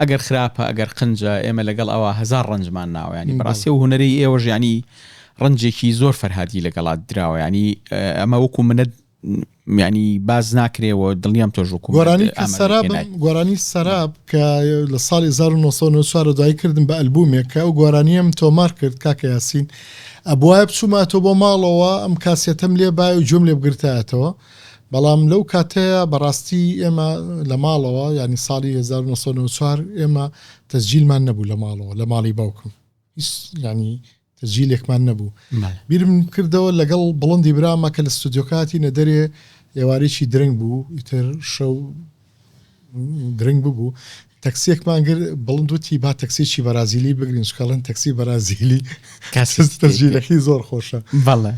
ئەگەر خراپە ئەگەر قنجە ئێمە لەگەڵ ئەوە هەزار ڕەنجمان ناوە ینی بەڕاستی و هونەری ئێوەش ینی ڕەنجێکی زۆر فەرهادی لەگەڵات دراوە ینی ئەمە وەکو منەت ینی باز ناکرێەوە دڵنیام تۆش وەکو گۆرانی کە سەراب گۆرانی سەراب کە لە ساڵی 1994 دوایی کردم بە ئەلبومێک کە ئەو گۆرانیەم تۆمار کرد کاکە یاسین ئەبواە بچووماتەوە بۆ ماڵەوە ئەم کاسێتەم لێ بای و گوێم لێ بگرتایەتەوە بەڵام لەو کاتەیا بەڕاستی ئێمە لە ماڵەوە یانی ساڵی 1994 ئێمە تەسجیلمان نەبوو لە ماڵەوە لە ماڵی باوکم هیچ ینی تەسجیلێکمان نەبوو بیرم کردەوە لەگەڵ بڵندی برامە کە لە ستۆدیۆکە هاتینە دەرێ ئێوارێکی درەنگ بوو ئیتر شەو درەنگ ببوو تەکسیەکمان گر بڵند وتی با تەکسیی بەرازیلی بگرین چکەڵێن تەکسی بەرازیلی تەسجیلەکەی زۆر خۆشە بەڵێ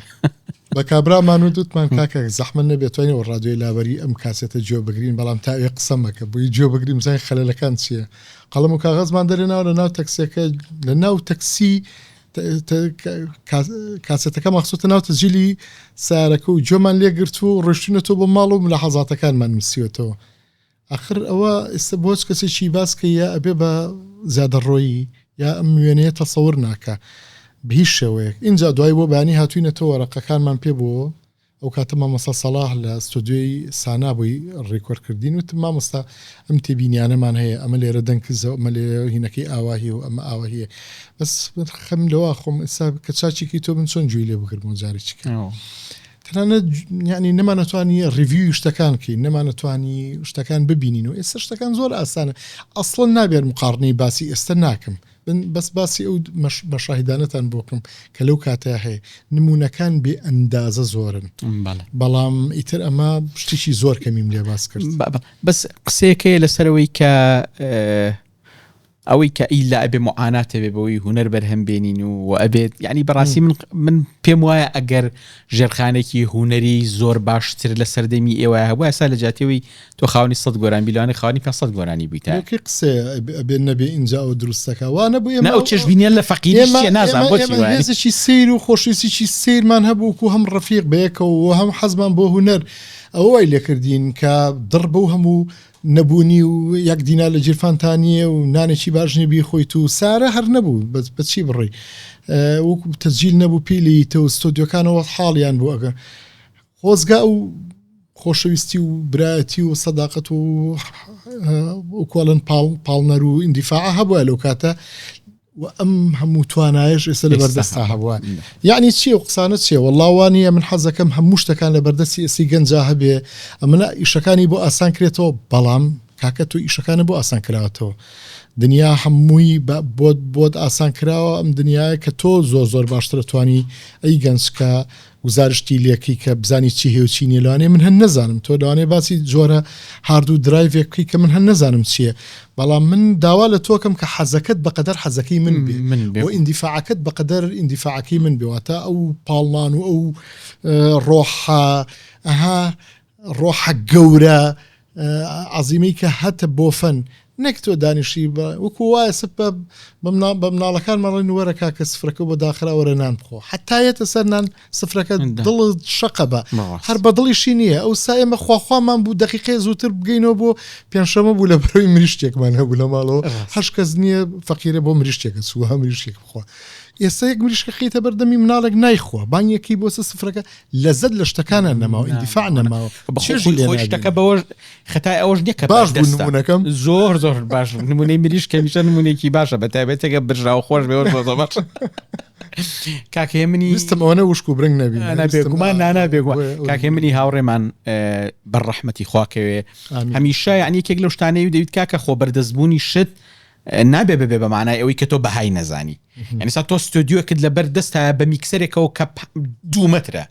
بە کابرامان و دوتمان کاکە زەحمە نەبێت توانین ڕادیۆی لابەری ئەم کاسێتە گوێ بگرین بەڵام تا ئەوێ قسە مەکە بۆی گوێ بگرین بزانین خەلەلەکان چییە قەڵەم و کاغەزمان دەرێناوە لە ناو تەکسیەکە لە ناو تەکسی کاسێتەکەمان خستۆتە ناو تەسجیلی سارەکە و گوێمان لێگرتووە و ڕۆشتونەتەوە بۆ ماڵ و ملاحەزاتەکانمان نووسیوەتەوە ئاخر ئەوە ئێستا بۆ هیچ کەسێکی باس کەی یا ئەبێ بە زیادەڕۆیی یا ئەم وێنەیە تەسەور ناکا بە هیچ شێوەیەک ئینجا دوای بۆ بەیانی هاتوینەتەوە وەرەقەکانمان پێ بووەوە ئەو کاتە مامۆستا سەڵاح لە ستۆدیۆی سانا بووی ڕیکۆرد کردین وتم مامۆستا ئەم تێبینیانەمان هەیە ئەمە لێرە دەنگ کزە ئەمە لێرە هینەکەی ئاواهیە و ئەمە ئاواهیە بەس من خەم لەوە خۆم ئێستا کە چاکێکی تۆ من چۆن گوێی لێ بگرمەوە جارێکی کە تەنانەت یانی نەمانەتوانی ڕیڤیوی شتەکان بکەین نەمانەتوانی شتەکان ببینین و ئێستا شتەکان زۆر ئاسانە ئەسڵەن نابێت مقاڕنەی باسی ئێستا ناکەم من بەس باسی ئەو مەشاهیدانەتان بۆ بکەم کە لەو کاتەیا هەیە نمونەکان بێ ئەندازە زۆرن بەڵام ئیتر ئەمە شتێکی زۆر کەمیم لێ باس کرد بەس قسەیەکەیە لەسەرەوەی کە. ئەوەی کە ئیلا ئەبێ موعانات هەبێ بەوەی هونەر بەرهەم بێنین و و ئەبێت یعنی بەڕاستی من من پێم وایە ئەگەر ژێرخانێکی هونەری زۆر باشتر لە سەردەمی ئێوە هەبوو ئێستا لە جیاتیەوەی تۆ خاوەنی 100 گۆران بی لەوانەیە خاوەنی 500 گۆرانی بوویتە. لۆ کەی قسەیە ئەبێ نەبێ ئینجا ئەوە دروستەکا وا نەبوو ئێمە نا ئەو چێژبینیە لە فەقیریش ئێمە چیە نازانم ئێمە بۆچی ئێمە وایە هێزێکی سەیر و خۆشەویستیی سەیرمان هەبوو وەکوو هەم ڕەفیق بەیەکەوە و هەم حەزمان بۆ هونەر ئەوە وای لێکردین کە دڕ بەو هەموو نەبوونی و یەک دینار لە گیرفانتا نییە و نانێکی باش نییە بیخۆیت و سارە هەر نەبوو بە چی بڕۆی وەکو تەسجیل نەبوو پێی لێیتە و ستۆدیۆکانەوە حاڵیان بوو ئەگەر خۆزگە ئەو خۆشەویستی و برایەتی و سەداقەت و وەکوڵەن پاڵ پاڵنەر و ئیندیفاع هەبووە لەو کاتە و ئەم هەموو توانایەش ئێستا لە بەردەستا هەبووە یعنی چیە و قسانە چیە وەڵا وا نییە من حەزەکەم هەموو شتەکان لە بەردەستی ئێستی گەنجا هەبێ ئەمنە ئیشەکانی بۆ ئاسان کرێتەوە بەڵام کاکە تۆ ئیشەکانە بۆ ئاسان کراوەتەوە دنیا هەمووی بۆت بۆت ئاسان کراوە ئەم دنیاە کە تۆ زۆر زۆر باشترە توانی ئەی گەنجکە گوزارشتی لێکەی کە بزانی چی هەیە و چی نیە لەوانەیە من هەر نەزانم تۆ لەوانەیە باسی جۆرە هارد و درایڤێک بکەی کە من هەر نەزانم چییە بەڵام من داوا لە تۆکەم کە حەزەکەت بەقەدەر حەزەکەی من بێ من بێ و ئیندیفاعەکەت بەقەدەر ئیندیفاعەکەی من بێ واتە ئەو پاڵنان و ئەو ڕۆحە ئەها ڕۆحە گەورە عەزیمەی کە هەتە بۆ فەن نەک تۆ دانیشی بە وەکو وایە سپ بە بە مناڵەکانمان ڕێن وەرە کاکە سفرەکە بۆ داخرا وەرە نان بخۆ حتا یەتە سەر نان سفرەکە دڵت شەقە بە هەر بە دڵیشی نییە ئەو سا ئێمە خواخوامان بوو دقیقەیە زووتر بگەینەوە بۆ پێنجشەمە بوو لە بەرەوەی مریشتێکمان هەبوو لە ماڵەوە هەش کەس نییە فەقیرە بۆ مریشتێکە چووە مریشتێک بخوا ئێستا یەک مریشکە خیتە بەردەمی مناڵێک نایخوا بانگێکی بۆ سە سفرەکە لەزەت لە شتەکانە نەماوە ئیندیفاع نەماوە چێژی لێ خۆی شتەکە بەوەش خەتای ئەوەش نییە کە باش بوو نمونەکەم زۆر زۆر باش بوو نمونەی مریشک هەمیشە نمونەیەکی باشە بە تایبەتێکە برژاو خۆش بێ زۆر زۆر باش کاک هێمنی ویستم ئەوەنە وشک و برنگ نەبی نا بێگومان نا نا بێگومان کاک هێمنی هاوڕێمان بەر ڕەحمەتی خوا کەوێ هەمیشە یعنی یەکێک لەو شتانەی دەویت کاکە خۆ بەردەستبوونی شت نابێ ببێ بە مانای ئەوەی کە تۆ بەهای نەزانی یعنی سا تۆ ستۆدیۆکت لەبەر دەستایە بە میکسەرێکەوە کە دوو مەترە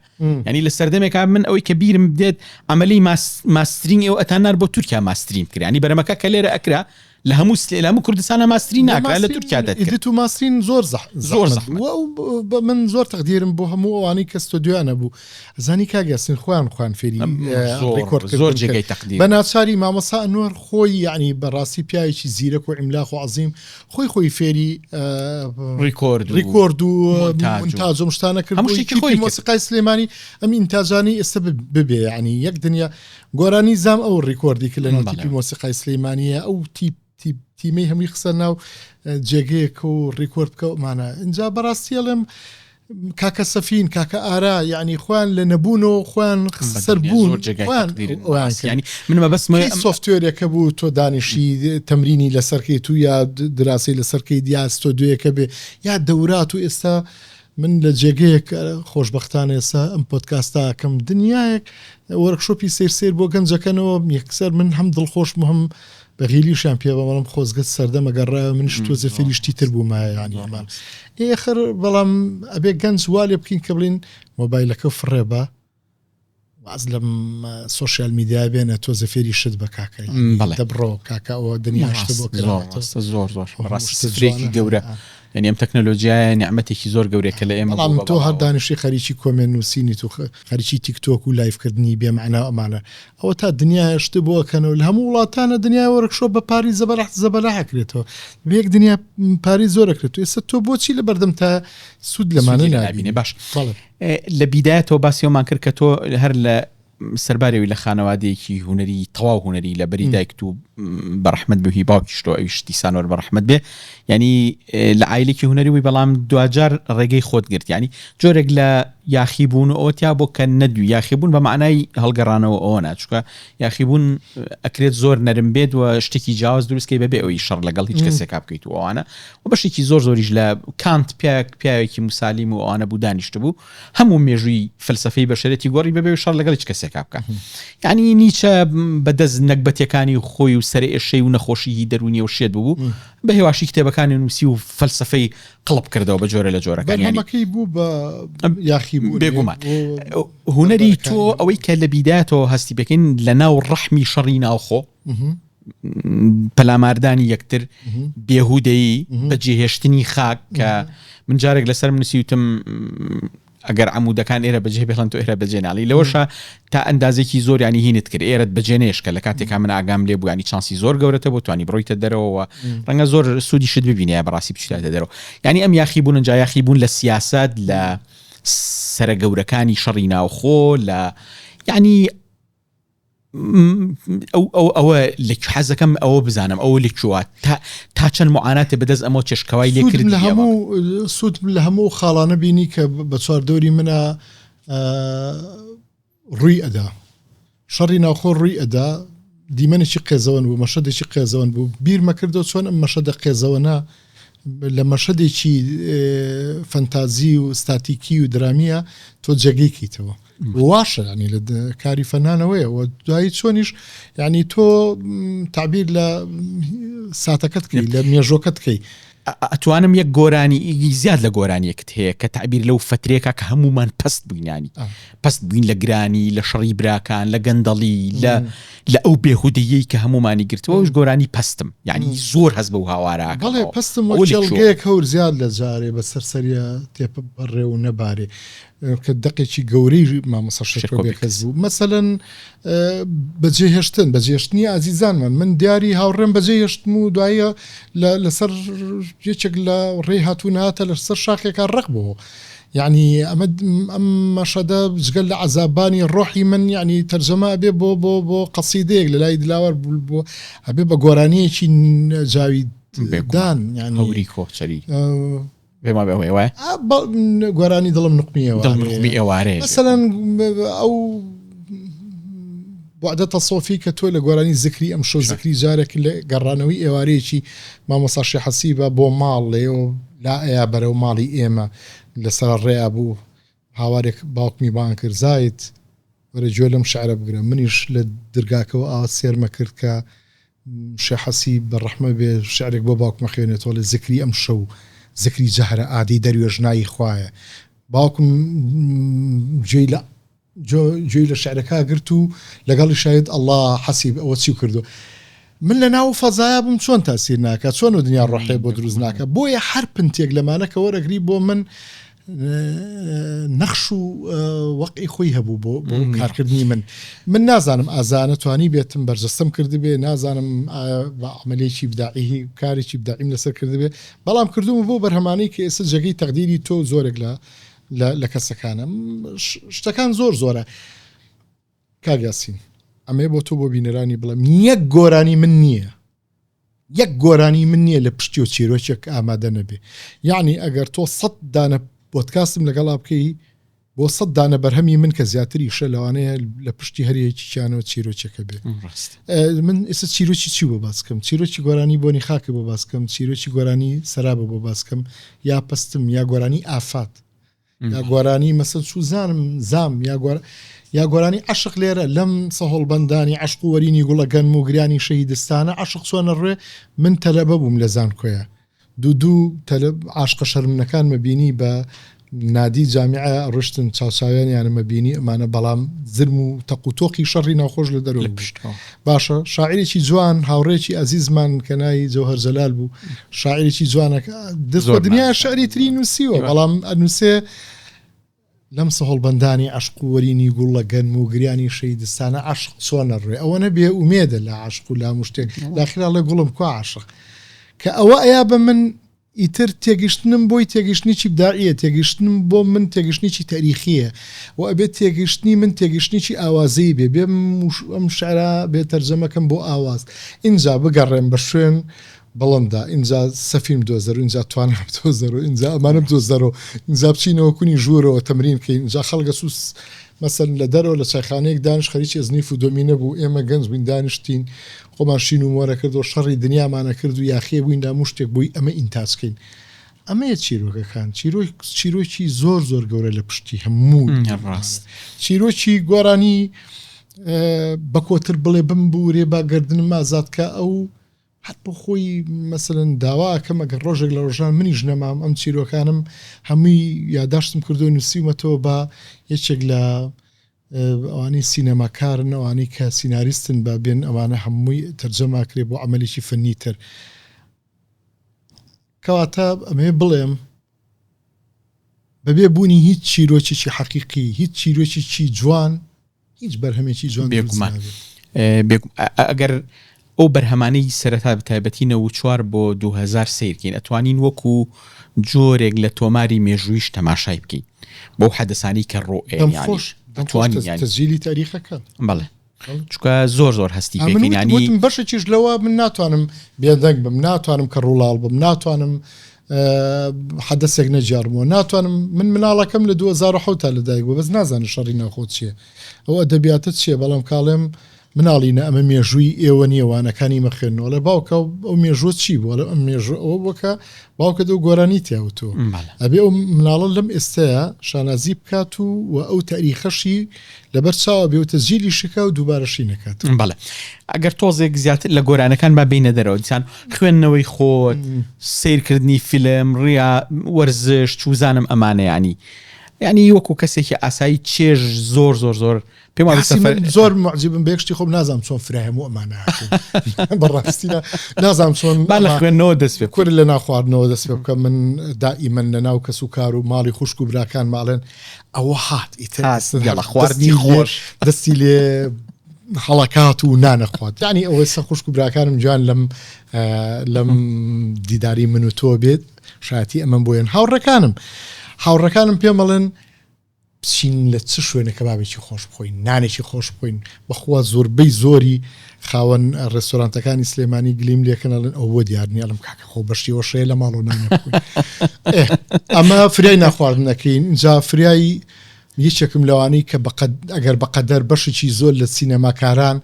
ینی لە سەردەمێکا من ئەوەی کە بیرم دێت ئەمەلی mastering ئەو ئەتانار بۆ تورکیا mastering کرانی بەرەمەکە کە لێرە ئەکرا لە هەموو سلێ لە هەموو کوردستانە mastering ناکرا لە تورکیا دەکرد edit و mastering زۆر زۆر زەحمەت بە من زۆر تەقدیرم بۆ هەموو ئەوانەی کە ستۆدیۆیان هەبوو زانی کاک یاسین خۆیان خۆیان فێری ڕیکۆرد زۆر جێگەی تەقدیر بە ناچاری مامۆستا ئەنوەر خۆی یعنی بەڕاستی پیاوێکی زیرەک و عیملاق و عەزیم خۆی خۆی فێری ڕیکۆرد ڕیکۆرد و مونتاج و شتانە کرد هەموو شتێکی خۆی مۆسیقای سلێمانی ئەم ئینتاجانی ئێستا ببێ یعنی یەک دنیا گۆرانی زام ئەو ڕیکۆردی کرد لە ناو تیپی مۆسیقای سلێمانیە ئەو تیپ تیمەی هەمووی خسە ناو جێگەیەک و ڕیکۆرد بکە ئەمانە اینجا بەڕاستی ئەڵێم کاکە سەفین کاکە ئارا یعنی خۆیان لە نەبوونەوە خۆیان سەر بوون ینی من مەبەستم سۆفتوێرێکە بوو تۆ دانیشی تەمرینی لەسەرکەیت و یا دراسی لەسەرکەی یا ستۆدیۆیەکە بێ یا دەورات و ئێستا من لە جێگەیەک خۆشبەختانە ئێستا ئەم پۆدکاستە ئەکەم دنیایەک وەرکشۆپی سەیر سەیر بۆ گەنجەکەنەوە یەکسەر من هەم دڵخۆشم هەم بەغیلیشیان پێ بەڵام خۆزگە سەردەمە گەڕایەوە منیش تۆزێ فێری شتی تر بوومایە یانی ئەمان ئێخر بەڵام ئەبێ گەنج وا لێ بکەین کە بڵین مۆبایلەکە فڕێ بە واز لەم سۆشیال میدیا بێنە تۆزە فێری شت بە کاکە دەبڕۆ کاکە ئەوە دنیا شتە بۆ کراوەتەوە زۆر زۆر ڕاست سفرێکی گەورە یعنی ئەم تەکنەلۆژیایە نیعمەتێکی زۆر گەورەیە کە لە ئێمە بەڵام تۆ هەر دانیشی خەریکی comment نووسینیت و خەریکی تیکتۆک و live کردنی بێ مەعنا و ئەمانە ئەوە تا دنیایە شت بۆ ئەکەنەوە لە هەموو وڵاتانە دنیای workshop بە پاری زەبەلاح زەبەلاح ئەکرێتەوە بە یەک دنیا پاری زۆر ئەکرێت ئێستا تۆ بۆچی لە بەردەم تا سوود لەمانە نابینێ باش لە بیدایەتەوە باسی ئەومان کرد کە تۆ هەر لە سەربارەوەی لە خانەوادەیەکی هونەری تەواو هونەری لە بەری دایکت و بەڕەحمەت بێ هی باوکیشتەوە ئەویش دیسانەوە بەڕەحمەت بێ ینی لە عایلێکی هونەری بووی بەڵام دواجار ڕێگەی خۆت گرت ینی جۆرێک لە یاخی بوون و ئەوە تیا بۆ کە نەدوو یاخی بوون بە معنای هەڵگەڕانەوە ئەوە ناچکە یاخی بوون ئەکرێت زۆر نەرم بێت و شتێکی جیاواز دروستکەی بەبێ ئەوی شەڕ لەگەڵ هیچ کەسێکا بکەیت و ئەوانە و بەشێکی زۆر زۆریش لە کانت پیاک پیاوێکی موسالیم و ئەوانە بوو دانیشتبوو هەموو مێژووی فەلسەفەی بەشەرێتی گۆڕی بەبێ شەڕ لەگەڵ هیچ کەسێکا بکە یعنی نیچە بەدەست نەگبەتەکانی خۆی و سەرئێشەی و نەخۆشیی دەروونی و شێت بوو بە هێواشی کتێبەکانی نووسی و فەلسەفەی قڵپ کردەوە بە جۆرە لە جۆرەکان بەرهەمەکەی بوو بە یاخی بوو بێگومان هونەری تۆ ئەوەی کە لە بیدایەتەوە هەستی پێکەین لە ناو ڕەحمی شەڕی ناوخۆ. پەلاماردانی یەکتر بێهودەیی بەجێهێشتنی خاک کە من جارێک لەسەر نووسیوتم ئەگەر عمودەکان ئێرە بەجێ بێڵن تۆ ئێرە بەجێ ناڵی لەوەشە تا ئەندازێکی زۆریانی هینت کرد ئێرەت بەجێ نێشکە لە کاتێکا من ئاگام لێ بووانی چانسی زۆر گەورەتە بۆ توانی بڕۆیتە دەرەوە ڕەنگە زۆر سوودی شت ببینێ بەڕاستی بچیتە دەرەوە یعنی ئەم یاخی بوون جا یاخی بوون لە سیاسەت لە سەرە گەورەکانی شەڕی ناوخۆ لە یعنی ئەو ئەو ئەوە لە حەزەکەم ئەوە بزانم ئەوە لە کوێوە تا تا چەند معاناتێ بەدەست ئەمەوە چێشکەوای لێ کرد لە هەموو سوود لە هەموو خاڵانە بینی کە بە چوار دەوری منە ڕووی ئەدا شەڕی ناوخۆ ڕووی ئەدا دیمەنێکی قێزەوەن بوو مەشەدێکی قێزەوەن بوو بیرمەکردەوە چۆن ئەم مەشەدە قێزەوەنە لە مەشەدێکی فەنتازی و ستاتیکی و درامیە تۆ جێگەی کەیتەوە واشە ینی لە کاری فەنانەوەیە و دوایی چۆنیش یعنی تۆ تعبیر لە ساتەکەت کەی لە مێژۆکەت کەی ئەتوانم یەک گۆرانی زیاد لە گۆرانیەکت هەیە کە تعبیر لەو فترێکە کە هەمومان پست بووینانی پست بووین لە گرانی لە شەڕی براکان لە گەندەڵی لە لە ئەو بێهودەیەی کە هەمومانی گرتەوە ئەوش گۆرانی پەستم یعنی زۆر هەست بەو هاوارە بەڵێ پەستم وەک کێڵگەیەک هەور زیاد لە جارێ بەسەر سەریە تێپەڕێ و نەبارێ کە دەقێکی گەورەی مامۆستا شێرکۆ بێکەس بوو مەسەلەن بەجێهێشتن بەجێهێشتنی ئازیزانمان من دیاری هاوڕێم بەجێهێشتم و دوایە لەسەر یەکێک لە ڕێی هاتوو ناتە لەسەر شاخێکە ڕق بوو یعنی ئەمە ئەم مەشەدە جگەل لە عەزابانی ڕۆحی من یعنی تەرجەمە ئەبێ بۆ بۆ بۆ قەسیدەیەک لە لای دلاوەر بۆ ئەبێ بە گۆرانیەکی جاوی دان یعنی هەوری کۆچەری پێم وابێ ئەوەیە وایە؟ گۆرانی دڵم نقمی ئێوارێ دڵم نقمی ئێوارێ مەسەلەن ئەو وعدە تەسۆفی کە تۆ لە گۆرانی زکری ئەم شەو زکری جارێک لە گەڕانەوەی ئێوارەیەکی مامۆستا شێخ حەسیبە بۆ ماڵ لێو لا ئەیا بەرەو ماڵی ئێمە لەسەر ڕێیا بوو هاوارێک باوکمی بانگ کرد زاید وەرە گوێ لەم شعرە بگرە منیش لە درگاکەوە ئاوا سێرمە کرد کە شێخ حەسیب بە ڕەحمە بێ شعرێک بۆ باوکمە خوێنێتەوە لە زکری ئەم شەو زکری جەهرە ئادەی دەروێژنایی خوایە باوکم گوێی لە گوێی لە شعرەکە گرت و لەگەڵی شاید ئەڵا حەسیب ئەوە چی کردو من لە ناو فەزایا بووم چۆن تاسیر ناکە چۆن و دنیا ڕۆحێ بۆ دروست ناکە بۆیە هەر پنتێک لەمانە کە وەرەگری بۆ من نەخش و وەقعی خۆی هەبوو بۆ بۆ کارکردنی من من نازانم ئازانە توانی بێتم بەرجەستەم کردبێ نازانم بە عملێکی بداعی کارێکی بداعیم لەسەر کردبێ بەڵام کردومە بۆ بەرهەمانەی کە ئێستا جێگەی تەقدیری تۆ زۆرێک لە لە کەسەکانە شتەکان زۆر زۆرە کاک یاسین ئەمەیە بۆ تۆ بۆ بینەرانی بڵێم یەک گۆرانی من نییە یەک گۆرانی من نییە لە پشتی و چیرۆکێک ئامادە نەبێ یعنی ئەگەر تۆ سە دانە پۆدکاستم لەگەڵا بکەی بۆ سە دانە بەرهەمی من کە زیاتریشە لەوانەیە لە پشتی هەریەکیانەوە چیرۆکێکە بێ من ئێستا چیرۆکی چی بۆ باسکەم چیرۆکی گۆرانی بۆنی خاکە بۆ باسکەم چیرۆکی گۆرانی سەرابە بۆ باسکەم یا پستم یا گۆرانی ئافات یا گۆرانی مەسەن سوزانم زام یا گۆر یا گۆرانی عەشق لێرە لەم سەهۆڵبەندانی عەشق و وەرینی گوڵە گەنم و گریانی شەهیدستانە عەشق چۆنە ڕوێ من تەلەبە بووم لە زانکۆیە دوو دوو تەلە عاشقە شەرمنەکانمە بینی بە نادی جامیعە ڕشتن چاوچاویانیانمە بینی ئەمانە بەڵام زرم و تەق و تۆقی شەڕی ناوخۆش لە دەرەوە بوو باشە شاعیرێکی جوان هاوڕێکی ئازیزمان کە ناوی جەوهەر جەلال بوو شاعیرێکی جوانە دەست دنیا شعری تری نووسیوە بەڵام ئەنووسێ لەم سەهۆڵبەندانی عەشق و وەرینی گوڵە گەنم و گریانی شەهیدستانە عەشق چۆنە ڕوێ ئەوەنە بێ ئومێدە لە عەشق و لام و شتێک لاخرا ڵێ گوڵم کوا عەشق کە ئەوە ئەیا بە من ئیتر تێگەشتنم بۆی تێگەشتنێکی ئیبداعیە، تێگەشتنم بۆ من تێگەشتنێکی تەریخیە و ئەبێت تێگەشتنی من تێگەشتنێکی ئاوازەیی بێ، بێم ئەم شعرە بێ تەرجەمە کەم بۆ ئاواز، ئینجا بگەڕێم بە شوێن بڵندا، ئینجا سەفین بدۆزەرۆ، ئینجا توانا بدۆزەرۆ، ئینجا ئەمانە بدۆزەرۆ، ئینجا بچینەوە کونی ژوورەوە تەمرین کەین، ئینجا خەڵک ئەچوو مەسەلەن لە دەرەوە لە چایخانەیەک دانیشت خەریکی ئەزنیف و دۆمینە بوو، ئێمە گەنج بووین دانیشتین خۆمان شین و مۆرە کرد و شەڕی دنیامان ئەکرد و یاخیە بووین لە هەموو شتێک بۆی ئەمە ئینتاج کەین. ئەمەیە چیرۆکەکان. چیرۆک چیرۆکی زۆر زۆر گەورە لە پشتی هەموو ڕاست. چیرۆکی گۆرانی بە کۆتر بڵێ بمبوورێ با گەردنم ئازاد کە ئەو هەر بۆ خۆی مەسەلەن داوا ئەکەم ئەگەر ڕۆژێک لە ڕۆژان منیش نەمام ئەم چیرۆکانم هەمووی یاداشتم کردو نووسیومەتەوە بە یەکێک لە ئەوانەی سینەماکارن، ئەوانەی کە سیناریستن با بێن، ئەوانە هەمووی تەرجەمە ئەکرێ بۆ عەمەلێکی فەنی تر. کەواتە ئەمەوێ بڵێم بەبێ بوونی هیچ چیرۆکێکی حەقیقی، هیچ چیرۆکێکی جوان، هیچ بەرهەمێکی جوان دروست بێگومان نابێت. ئەگەر ئەو بەرهەمانەی سەرەتا بەتایبەتی 94 بۆ 2000 سەیرکەین ئەتوانین وەکو جۆرێک لە تۆماری مێژوویش تەماشای بکەین بەو حەدەسانەی کە ڕوو دەم یانی خۆش دەم خۆش ئەتوانین یانی تەسجیلی تاریخەکە. بەڵێ چونکە زۆر زۆر هەستی ئەمن پێکەین وتم یانی وتم بەشێکیش لەوە من ناتوانم بێدەنگ بم ناتوانم کە ڕووڵاڵ بم ناتوانم حەدەسێک نەگێڕمەوە ناتوانم من مناڵەکەم لە 2007 تا لەدایک بوو بەس نازانێت شەڕی ناوخۆ چییە ئەو ئەدەبیاتە چییە بەڵام کاڵێم مناڵینە ئەمە مێژووی ئێوە نییە وانەکانی مەخوێنەوە ئەڵێ باوکە ئەو مێژووە چی بوو ئەڵێ ئەم مێژوو ئەوە بووە کە باوکت ئەو گۆرانی تیا وتووە ئەبێ ئەو مناڵە لەم ئێستەیە شانازی بکات و و ئەو تاریخەشی لەبەر چاوە بێ و تەسجیلی شکا و دووبارەشی نەکات. بەڵێ ئەگەر تۆزێک زیاتر لە گۆرانەکان با بینە دەرەوە دیسان خوێندنەوەی خۆت سیرکردنی فیلم ڕیا وەرزش چوزانم ئەمانە ینی ینی وەکو کەسێکی ئاسایی چێژ زۆر زۆر زۆر پێم وابێ یاسی سەفەر من زۆر معجبم بە یەک شتی خۆم نازانم چۆن فرای هەموو ئەمانە هاتوون بەڕاستی نازانم چۆن با لە ئەمە خوێندنەوە دەست پێ بکەین. کورد لە ناو خواردنەوە دەست پێ بکەم من دائیمەن لە ناو کەس و کار و ماڵی خوشک و براکانم ئەڵێن ئەوە هات ئیتر هات ئێستا یاڵا دەستی خواردنی لێ خۆش دەستی لێ هەڵەکات و نانەخوات یعنی ئەوە سە خوشک و براکانم جوان لەم لەم دیداری من و تۆ بێت شایەتی ئەمەم بۆیان هاوڕەکانم هاوڕەکانم پێم ئەڵێن بچین لە چ شوێنێک کەبابێکی خۆش بخۆین نانێکی خۆش بخۆین بەخوا زۆربەی زۆری خاوەن ڕێستۆرانتەکانی سلێمانی گلیم لێکەن ئەڵێن ئەو بۆ دیار نییە ئەڵێم کاکە خۆ بەشی ئەوەشەیە لە ماڵەوە نان نەخۆین ئێ ئەمە فریای ناخواردنەکەین ئینجا فریای یەکێکم لەوانەی کە بەقەد ئەگەر بەقەدەر بەشێکی زۆر لە سینەماکاران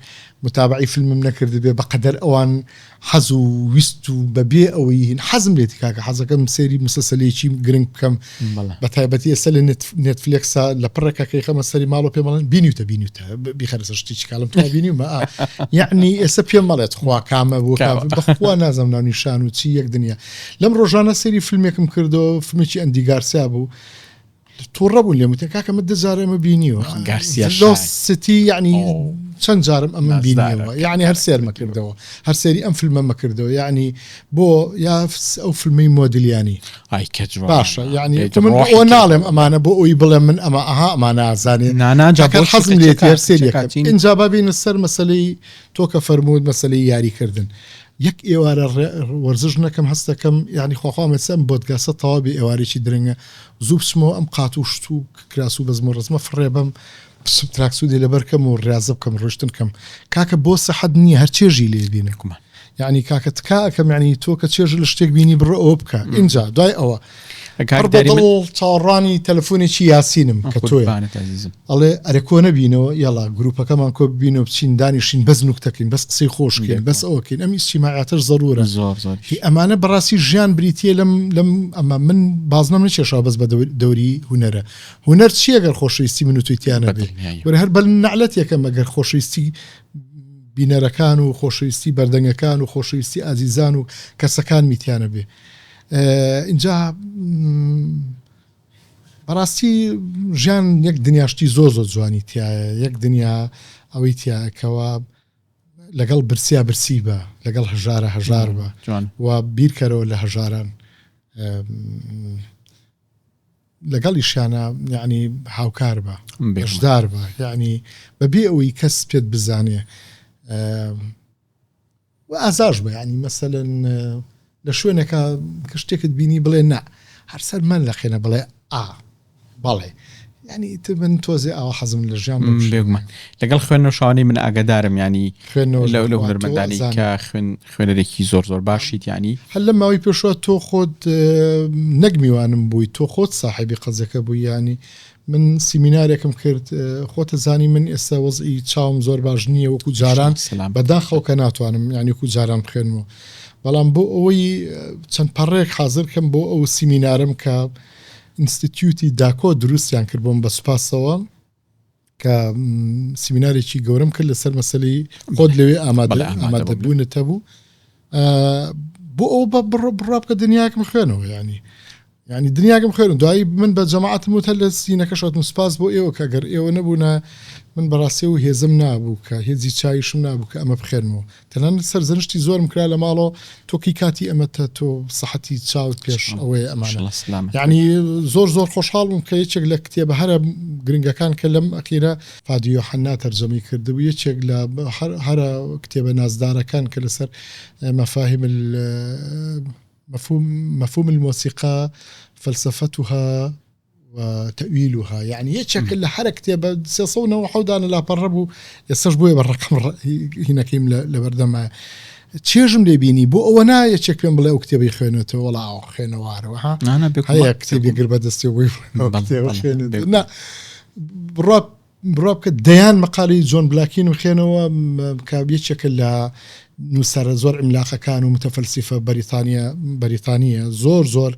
متابعی فیلمم نەکردبێ بەقەدەر ئەوان حەز و ویست و بەبێ ئەوەی هین حەزم لێتی کاکە حەزەکەم سەیری مسەسەلێکی گرنگ بکەم بە تایبەتی ئێستا لە نێتفلێکسا لە پڕێکە کەی خەمە سەری ماڵەوە پێم ئەڵێن بینیوتە بینیوتە بیخەرە سەر شتێکی کاڵم تخوا بینیومە ئا یعنی ئێستا پێم مەڵێ تخوا کامە بۆ کامە بەخوا نازانم ناونیشان و چی یەک دنیا لەم ڕۆژانە سەیری فیلمێکم کردەوە فیلمێکی ئەندی گارسیا بوو توڕە بوون لێم وتیان کاکە من دە جار ئەمە بینیوە گارسیا ستی یعنی چەند جارم ئەمە بینیەوە یعنی هەر سێرمە کردەوە هەر سێری ئەم فیلمەمە کردەوە یعنی بۆ یا ئەو فیلمەی مۆدلیانی باشە یعنی من ئەوە ناڵێم ئەمانە بۆ ئەوی بڵێ من ئەمە ئەها ئەمانە ئازانێ ناناجا حەزم لێ هەر سێریەکە اینجا بابینە سەر مەسلەی تۆ کە فەرمووت مەسلەی یاریکردن یەک ئێوارە وەرزش نەکەم هەستەکەم یعنی خواخوام ئێستا ئەم بۆدگاسە تەواو بێ ئێوارێکی درەنگە زوو بچمەوە ئەم قات و شت و کراس و بەزم و ڕەزمە فڕێ بەم بچم تراکسودێ لەبەر کەم و ڕیازە بکەم ڕۆیشتن کەم کاکە بۆ سەحەت نییە هەر چێژی لێ بینە یعنی کاکە تکا ئەکەم یعنی تۆ کە چێژ لە شتێک بینی بڕۆ ئەوە بکە ئینجا دوای ئەوە کاک پڕ بە داری دڵ من چاوەڕوانی تەلەفۆنێکی یاسینم کە تۆیە قوربانت ئەزیزم ئەڵێ ئەرێ کۆ نەبینەوە یەڵا گروپەکەمان کۆ ببینەوە بچین دانیشین بەس نوکتەکەین بەس قسەی خۆشکەین بەس ئەوەکەین ئەم ئیجتیماعیاتەش زەرورە زۆر زۆر هی ئەمانە بەڕاستی ژیان بریتیە لەم لەم ئەمە من بازنەم نەکێشاوە بەس بە دەوری هونەرە هونەر چییە گەر خۆشەویستی من و تۆی تیا نەبێ بەدڵنیاییەوە. وەرە هەر بە نەعلەتێکەم ئەگەر خۆشەویستی بینەرەکان و خۆشەویستی بەردەنگەکان و خۆشەویستی ئازیزان و کەسەکانمی تیا نەبێ ئینجا بەڕاستی ژیان یەک دنیا شتی زۆر زۆر جوانی تایە یەک دنیا ئەوەی تایە کەوا لەگەڵ برسیا برسی بە لەگەڵ هەژارە هەژار بە و بیرکەرەوە لە هەژاران لەگەڵ ئیشانە یعنی هاوکار بە بەشدار بە یعنی بەبێ ئەوەی کەس پێت بزانێ و ئازاش بە یانی مەسەلەن لە شوێنێکا کە شتێکت بینی بڵێ نا هەر سەر مەن لەقێنە بڵێ ئا بەڵێ یعنی ئیتر من تۆزێ ئاوا حەزم لە ژیان بەم شێوەیە. بێگومان لەگەڵ خوێندنەوە شوانەی من ئاگادارم ینی خوێندنەوەش لەو لەو بەخوا تۆ هونەرمەندانەی ئەزانم. کە خوێن خوێنەرێکی زۆر زۆر باشیت یانی هەر لەم ماوەی پێشوە تۆ خۆت نەک میوانم بووی تۆ خۆت ساحێبی قەزەکە بووی یانی من سیمینارێکم کرد خۆتە زانی من ئێستا وەزعی چاوم زۆر باش نییە وەکو جاران بەداخەوە کە ناتوانم یانی وەکو جاران بخوێنمەوە بەڵام بۆ ئەوەی چەند پەڕێک حازر کەم بۆ ئەو سیمینارم کە ئینستیتیوتی داکۆ دروستیان کرد بۆم بە سوپاسەوە کە سیمینارێکی گەورەم کرد لەسەر مەسەلەی خۆت لەوێ ئامادە ئامادەبوونت هەبوو بۆ ئەو بە بڕ بڕا بکە دنیاکم خوێنەوە ینی. یانی دنیاگەم خوێن دوایی من بە جەماعەتم وت هەر لە سینەکەش وتم سوپاس بۆ ئێوە کە گەر ئێوە نەبوونە من بەڕاستی ئەو هێزم نابوو کە هێزی چاویشم نابوو کە ئەمە بخوێنمەوە تەنانەت سەرزەنشتی زۆرم کرا لە ماڵەوە تۆ کەی کاتی ئەمەتە تۆ سەحەتی چاوت پێش ئەوەیە ئەمانە یعنی زۆر زۆر خۆشحاڵ بووم کە یەکێک لە کتێبە هەرە گرنگەکان کە لەم ئەخیرە فادی یۆحەنا تەرجەمەی کردبوو یەکێک لە هەرە کتێبە نازدارەکان کە لەسەر مەفاهیم مفهوم مفهوم الموسیقا فلسفتها و تأویلها یعنی یەکێک لە هەرە کتێبە 397 دانە لاپەڕە بوو ئێستاش بۆیە بە ڕقم هینەکەیم لە بەردەمە چێژم لێ بینی بۆ ئەوە نا یەکێک پێم بڵێ ئەو کتێبەی خوێنێتەوە وەڵا ئەو خوێنەوارەوە ها هەیە کتێبی گر بەدەستی بۆی نا بڕوا بڕوا بکە دەیان مەقالەی جۆن بلاکینم خوێنەوە کە یەکێکە لە نووسەرە زۆر عیملاقەکان و متەفەلسیفە بەریتانیە بەریتانیە زۆر زۆر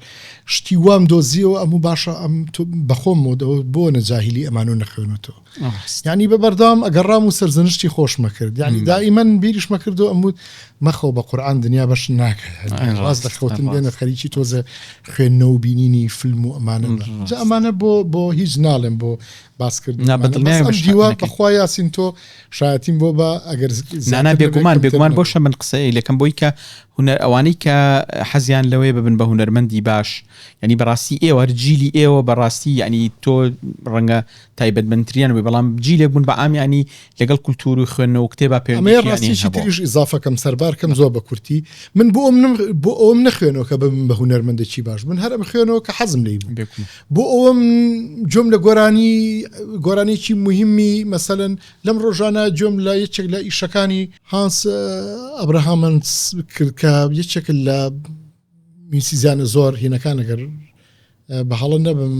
شتی وام دۆزیەوە ئەم و باشە ئەم بەخۆم مۆدەوە بۆ نەجاهیلی ئەمانۆ نەخوێنێتەوە یعنی بە بەردەوام ئەگەڕام و سەرزەنشتی خۆشمە کرد یعنی دائیمەن بیریشمە کردو ئەم وت مەخەوە بە قورعان دنیا بەش ناکە ڕاست لە خەوتن بێنە خەریکی تۆزە خوێندنەوە و بینینی فیلم و ئەمانە جا ئەمانە بۆ بۆ هیچ ناڵێم بۆ باسکردن نا بەدڵنیایە بەس ئەم بەش دیوە نەکەی. بەخوا یاسین تۆ شایەتیم بۆ بە ئەگەر نانا زیاتر نەبێ بێگومان کەمتر بێگومان نەبێ. بۆشە من قسەی لەکەم بۆی کە هونەر ئەوانەی کە حەزیان لەوەیە ببن بە هونەرمەندی باش یعنی بەڕاستی ئێوە هەر جیلی ئێوە بەڕاستی یعنی تۆ ڕەنگە تایبەتمەندتریان بێ بەڵام جیلێک بوون بە عام یعنی لەگەڵ کولتوور و خوێندنەوە و کتێبا ئەمەیە پەیوەندییان ڕاستیەکی هەبووە. تریش ئیزافە کەم سەربار کەم زۆر بە کورتی من بۆ ئەوم نم بۆ ئەوەم نەخوێنەوە کە ببم بە هونەرمەندێکی باش من هەر ئەمخوێنەوە کە حەزم لێی بوو بێگومان. بۆ ئەوەم گوێم لە گۆرانی گۆرانیەکی موهیمی مەسەلەن لەم ڕۆژانە گوێم لە یەکێک لە ئیشەکانی هانس ئەبراهامنس کرد کە یەکێک لە میوسیزیانە زۆر هینەکان ئەگەر بە هەڵە نەبم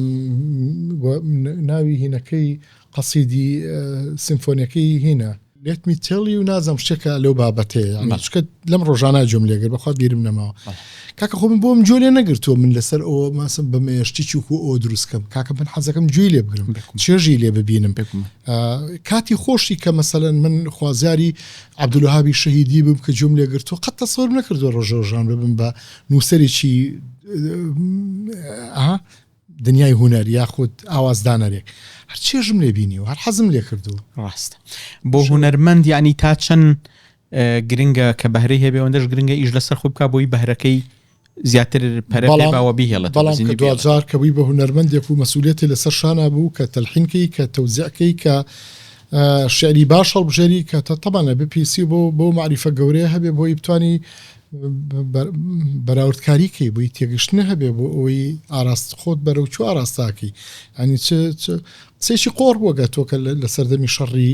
ناوی هینەکەی قەسیدی سیمفۆنیەکەی هینە Let me tell you نازم شتێکە لەو بابەتەیە یعنی بەڵێ. چونکە لەم ڕۆژانە گوێم لێگر بەخوا بیرم نەماوە کاکە خۆ من بۆم گوێ لێ نەگرتووە من لەسەر ئەوە ماسم بمەیە شتێکی وەکو ئەوە دروست کەم کاکە من حەزەکەم گوێی لێ بگرم بێگومان. چێژی لێ ببینم بێگومان. ئا، کاتی خۆشی کە مەسەلەن من خوازیاری عەبدولوەهابی شەهیدی بم کە گوێم لێ گرتووە قەت تەسەورم نەکردووە ڕۆژێ ڕۆژان ببم بە نووسەرێکی ئا، دنیای هونەر یاخود ئاوازدانەرێک هەر چێژم لێ بینیوە هەر حەزم لێ کردووە. ڕاستە بۆ هونەرمەند یانی تا چەند گرنگە کە بەهرەی هەبێ ئەوەندەش گرنگە ئیش لەسەر خۆی بکا بۆی بەهرەکەی زیاتر پەرە پێ بەڵام با وە بیهێڵێتەوە بەڵام کە زیندوو بهێڵێتەوە. دواجار کە بووی بە هونەرمەندێک و مەسئولیەتی لەسەر شانا بوو کە تەلحین کەی کە تەوزیع کەی کە شیعری باش هەڵبژێری کە تەبعەن ئەبێ پێویستی بۆ بەو مەعریفە گەورەیە هەبێ بۆی بتانی بەراوردکاری کەی بۆی تێگەشتنە هەبێ بۆ ئەوەی ئاراست خۆت بەرەو چ ئاراستاکەی ئەنی چ قسەیەکی قۆڕ بووە گە تۆ کە لە سەردەمی شەڕی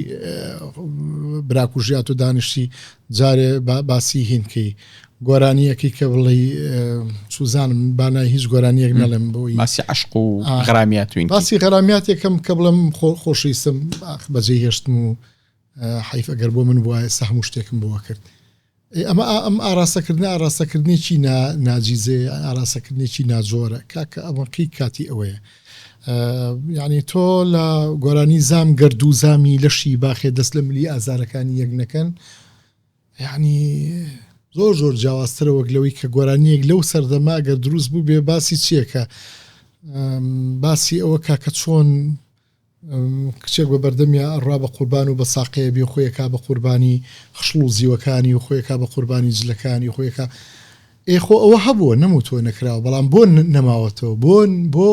براکوژیات و دانیشتی جارێ باسی هینکەی گۆرانیەکەی کە بڵێ سوزانم بانای هیچ گۆرانیەک نەڵێم بۆی باسی عشق و غرامیات باسی غرامیاتێکم کە بڵێم خۆشەویستم بەجێ هێشتم و حەیف ئەگەر بۆ من بوایە ئێستا هەموو شتێکم بۆ کرد ئەمە ئەم ئاراستەکردنە ئاراستەکردنێکی ناجیزەیە ئاراستەکردنێکی ناجۆرە کاکە ئەمە کەی کاتی ئەوەیە یعنی تۆ لە گۆرانی زام گردو زامی لەشی باخێ دەست لە ملی ئازارەکانی یەک نەکەن یعنی زۆر زۆر جیاوازترە وەک لەوەی کە گۆرانیەک لەو سەردەما گەر دروست بوو بێ باسی چییە کە باسی ئەوە کاکە چۆن کچێک بە بەردەمیا ئەڕوا بە قوربان و بە ساقەیە بێ خۆی ئەکا بە قوربانی خشڵ و زیوەکانی و خۆی ئەکا بە قوربانی جلەکانی و خۆی ئەکا ئێ خۆ ئەوە هەبووە نەموتووە نەکراوە بەڵام بۆ نەماوەتەوە بۆ بۆ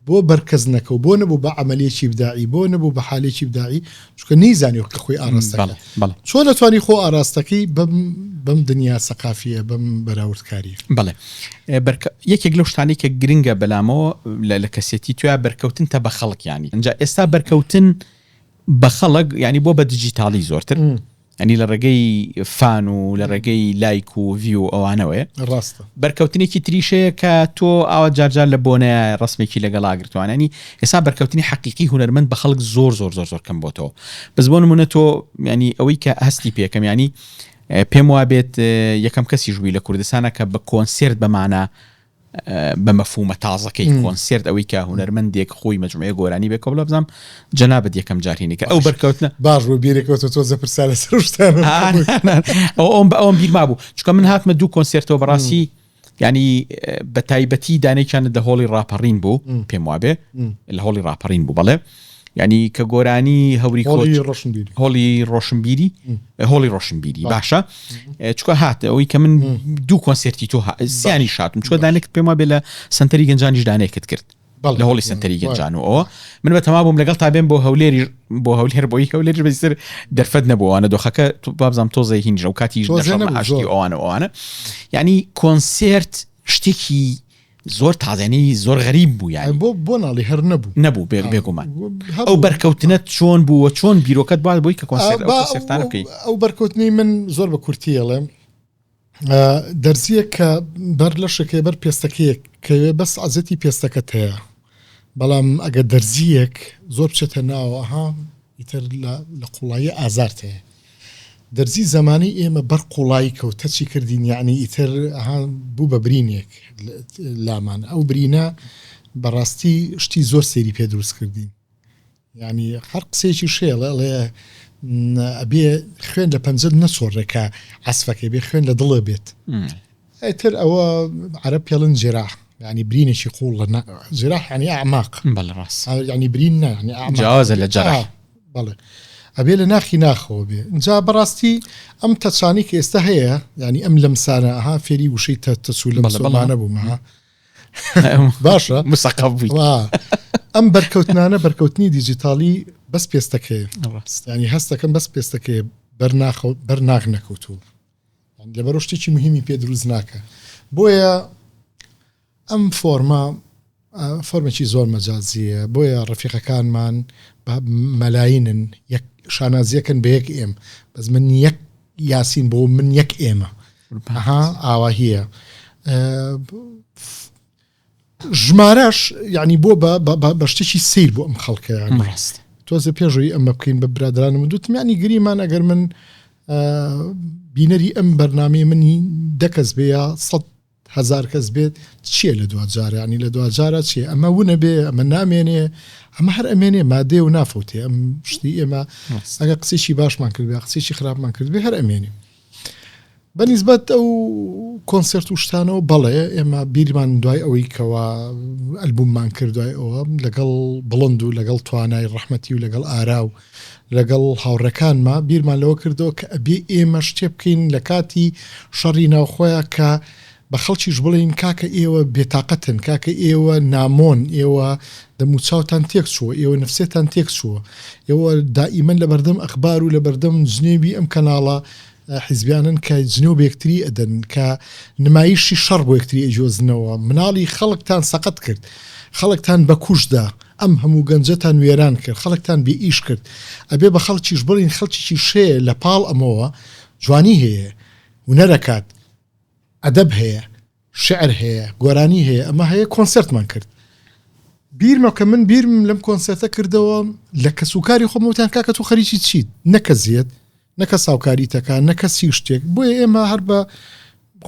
بۆ بەرکەس نەکەو بۆ نەبوو بە عەمەلێکی ئیبداعی بۆ نەبوو بە حالێکی ئیبداعی چونکە نەیزانی کە خۆی ئاراستە بەڵێ بەڵێ چۆن ئەتوانی خۆ ئاراستەکەی بەم بەم دنیا سەقافیە بەم بەراوردکاریە. بەڵێ بەرکە یەکێک لەو شتانەی کە گرنگە بەلامەوە لە لە کەسێتی تویا بەرکەوتنتە بە خەڵک یانی ئینجا ئێستا بەرکەوتن بە خەڵک یانی بۆ بە دیجیتاڵی زۆرتر ینی لە ڕێگەی fan و لە ڕێگەی لایک و view و ئەوانەوەیە ڕاستە بەرکەوتنێکی تریشەیە کە تۆ ئاوا جارجار لە بۆنەیە ڕسمێکی لەگەڵا گرتوانانی ئێستا بەرکەوتنی حەقیقی هونەرمەند بە خەڵک زۆر زۆر زۆر زۆر کەم بۆتەوە بەس بۆ نمونە تۆ ینی ئەوەی کە هەستی پێکەم ینی پێم وابێت یەکەم کەسیش بووی لە کوردستانە کە بە کۆنسێرت بەمانە بە مەفهومە تازەکەی کۆنسێرت ئەوەی کە هونەرمەندێک خۆی مەجموعەیە گۆرانی بێ کۆبڵە بزانم جەنابت یەکەم جار هینی کە ئەو بەرکەوتنە باش بوو بیرێکەوتە تۆزە پرسیار لەسەر ئەو شتانە ئەو ئەوم بە ئەوم بیر مابوو چونکە من هاتمە دوو کۆنسێرتەوە بەڕاستی ینی بە تایبەتی دانێکیان لە هۆڵی ڕاپەڕین بوو پێم وابێ لە هۆڵی ڕاپەڕین بوو بەڵێ ینی کە گۆرانی هەوری هۆڵی ڕۆشنبیری هۆڵی ڕۆشنبیری هۆڵی ڕۆشنبیری باشە چکە هات ئەوەی کە من دوو کۆنسرتی تۆ سیانی شاتم چۆ دانێکت پێم وابێ لە سنتەری گەنجانیش دانێکت کرد لە هۆڵی سنتەری گەنجان و ئەوە من بە تەما بووم لەگەڵ تا بێم بۆ هەولێری بۆ هەولێر بۆی هەولێر بەسەر دەرفەت نەبووانە دۆخەکە بابزانام تۆزێ هینجە و کاتی ئاشتی ئەوانە ئەوانە یعنی کۆنسێرت شتێکی زۆر تازێنی زۆر غەریب بوو یان بۆ بۆ ناڵی هەر نەبوو نەبوو بێ بێگومان ئەو بەرکەوتنە چۆن بوو چۆن بیرۆکەت بات بۆی کە کۆنسێرتانە بکەی ئەو بەرکەوتنی من زۆر بە کورتیەڵێم دەرزییەک کە بەر لەشەکەی بەر پێستەکەیەک کەوێ بەس عەزێتی پێستەکەت هەیە بەڵام ئەگەر دەرزییەک زۆر بچێتە ناوە ئەها ئیتر لە قوڵایی ئازارت هەیە دەرزی زەمانی ئێمە بەر قوڵایی کەوت تەچی کردین یعنی ئیتر ئەها بوو بە برینێک لامان ئەو برینە بەڕاستی شتی زۆر سەیری پێ دروست کردین یانی هەر قسەیەکی شێڵێ ئەڵێ ئەبێ خوێن لە پەنجەت نەچۆڕێ کە عەسفەکەی بێ خوێن لە دڵێ بێت ئیتر ئەوە عەرەب پێڵن جراح یعنی برینێکی قوڵ لە جراح یعنی ئەعماق بەڵێ ڕاست یعنی برین نا یعنی ئەعماق جیاوازە لە جەرح بەڵێ ئەبێ لە ناخی ناخەوە بێ جا بەڕاستی ئەم تەچانی کە ئێستا هەیە یعنی ئەم لەمسانە ئەها فێری وشەی تەچوو لەم بەڵێ بووم ها باشە مسەقەف بووی ئەم بەرکەوتنانە بەرکەوتنی دیجیتاڵی بەس پێستەکەی ینی هەستەکەم بەس پێستەکەی بەرناخە بەرناغ نەکەوتوو لەبەر شتێکی مهمی پێ دروست ناکە بۆیە ئەم فۆرمە فۆرمێکی زۆر مەجازیە بۆیە ڕفیقەکانمان مەلاینن یەک شانازیەکەن بە یەک ئێم بەس من یەک یاسین بۆ من یەک ئێمە ئەها ئاواهیە ژمارەش یعنی بۆ بە شتێکی سیر بۆ ئەم خەڵکەیان ڕاست تۆزە پێشەوەی ئەمە بکەین بە برادرانم دوتم ینی گریمان ئەگەر من بینەری ئەم بەرنمەی منی دەکەس بێ یا هەزار کەس بێت چییە لە دواجارە ینی لە دواجارە چیە ئەمە ونە بێ ئەمە نامێنێ ئەمە هەر ئەمێنێ مادێ و نافوتێ ئەم شتی ئێمە ئەگە قسێکی باشمان کرد بێ قسێکی خراپمان کرد بێ هەر ئەمێنێ بە نیسبەت ئەو کۆنسێرت و شتانەوە بەڵێ ئێمە بیرمان دوای ئەوەی کەوا ئەلبوممان کرد دوای ئەوە لەگەڵ بڵند و لەگەڵ توانای ڕەحمەتی و لەگەڵ ئارا و لەگەڵ هاوڕێکانما بیرمان لەوە کردەوە کە ئەبێ ئێمە شتێ بکەین لە کاتی شەڕی ناوخۆیە کە بە خەڵکیش بڵێین کاکە ئێوە بێتاقەتن، کاکە ئێوە نامۆن، ئێوە دەموچاوتان تێکچووە، ئێوە نەفسیەتان تێکچووە، ئێوە دائیمەن لەبەردەم ئەخبار و لەبەردەم جنێوی ئەم کەناڵە حیزبیانەن کە جنێو بە یەکتری ئەدەن، کە نمایشی شەڕ بۆ یەکتری ئەگوێزنەوە، مناڵی خەڵکتان سەقەت کرد، خەڵکتان بە کوشت دا، ئەم هەموو گەنجەتان وێران کرد، خەڵکتان بێ ئیش کرد. ئەبێ بە خەڵکیش بڵێین خەڵکێکیش هەیە لە پاڵ ئەمەوە جوانی هەیە، هونەر ئەکات، ئەدەب هەیە، شیعر هەیە، گۆرانی هەیە، ئەمە هەیە، کۆنسێرتمان کرد. بیرمە کە من بیرم لەم کۆنسێرتە کردەوە لە کەسوکاری خۆم وتیان کاکە تۆ خەریکی چیت؟ نە کەس یەت، نە کەس هاوکاریتەکە، نە کەسی شتێک. بۆیە ئێمە هەر بە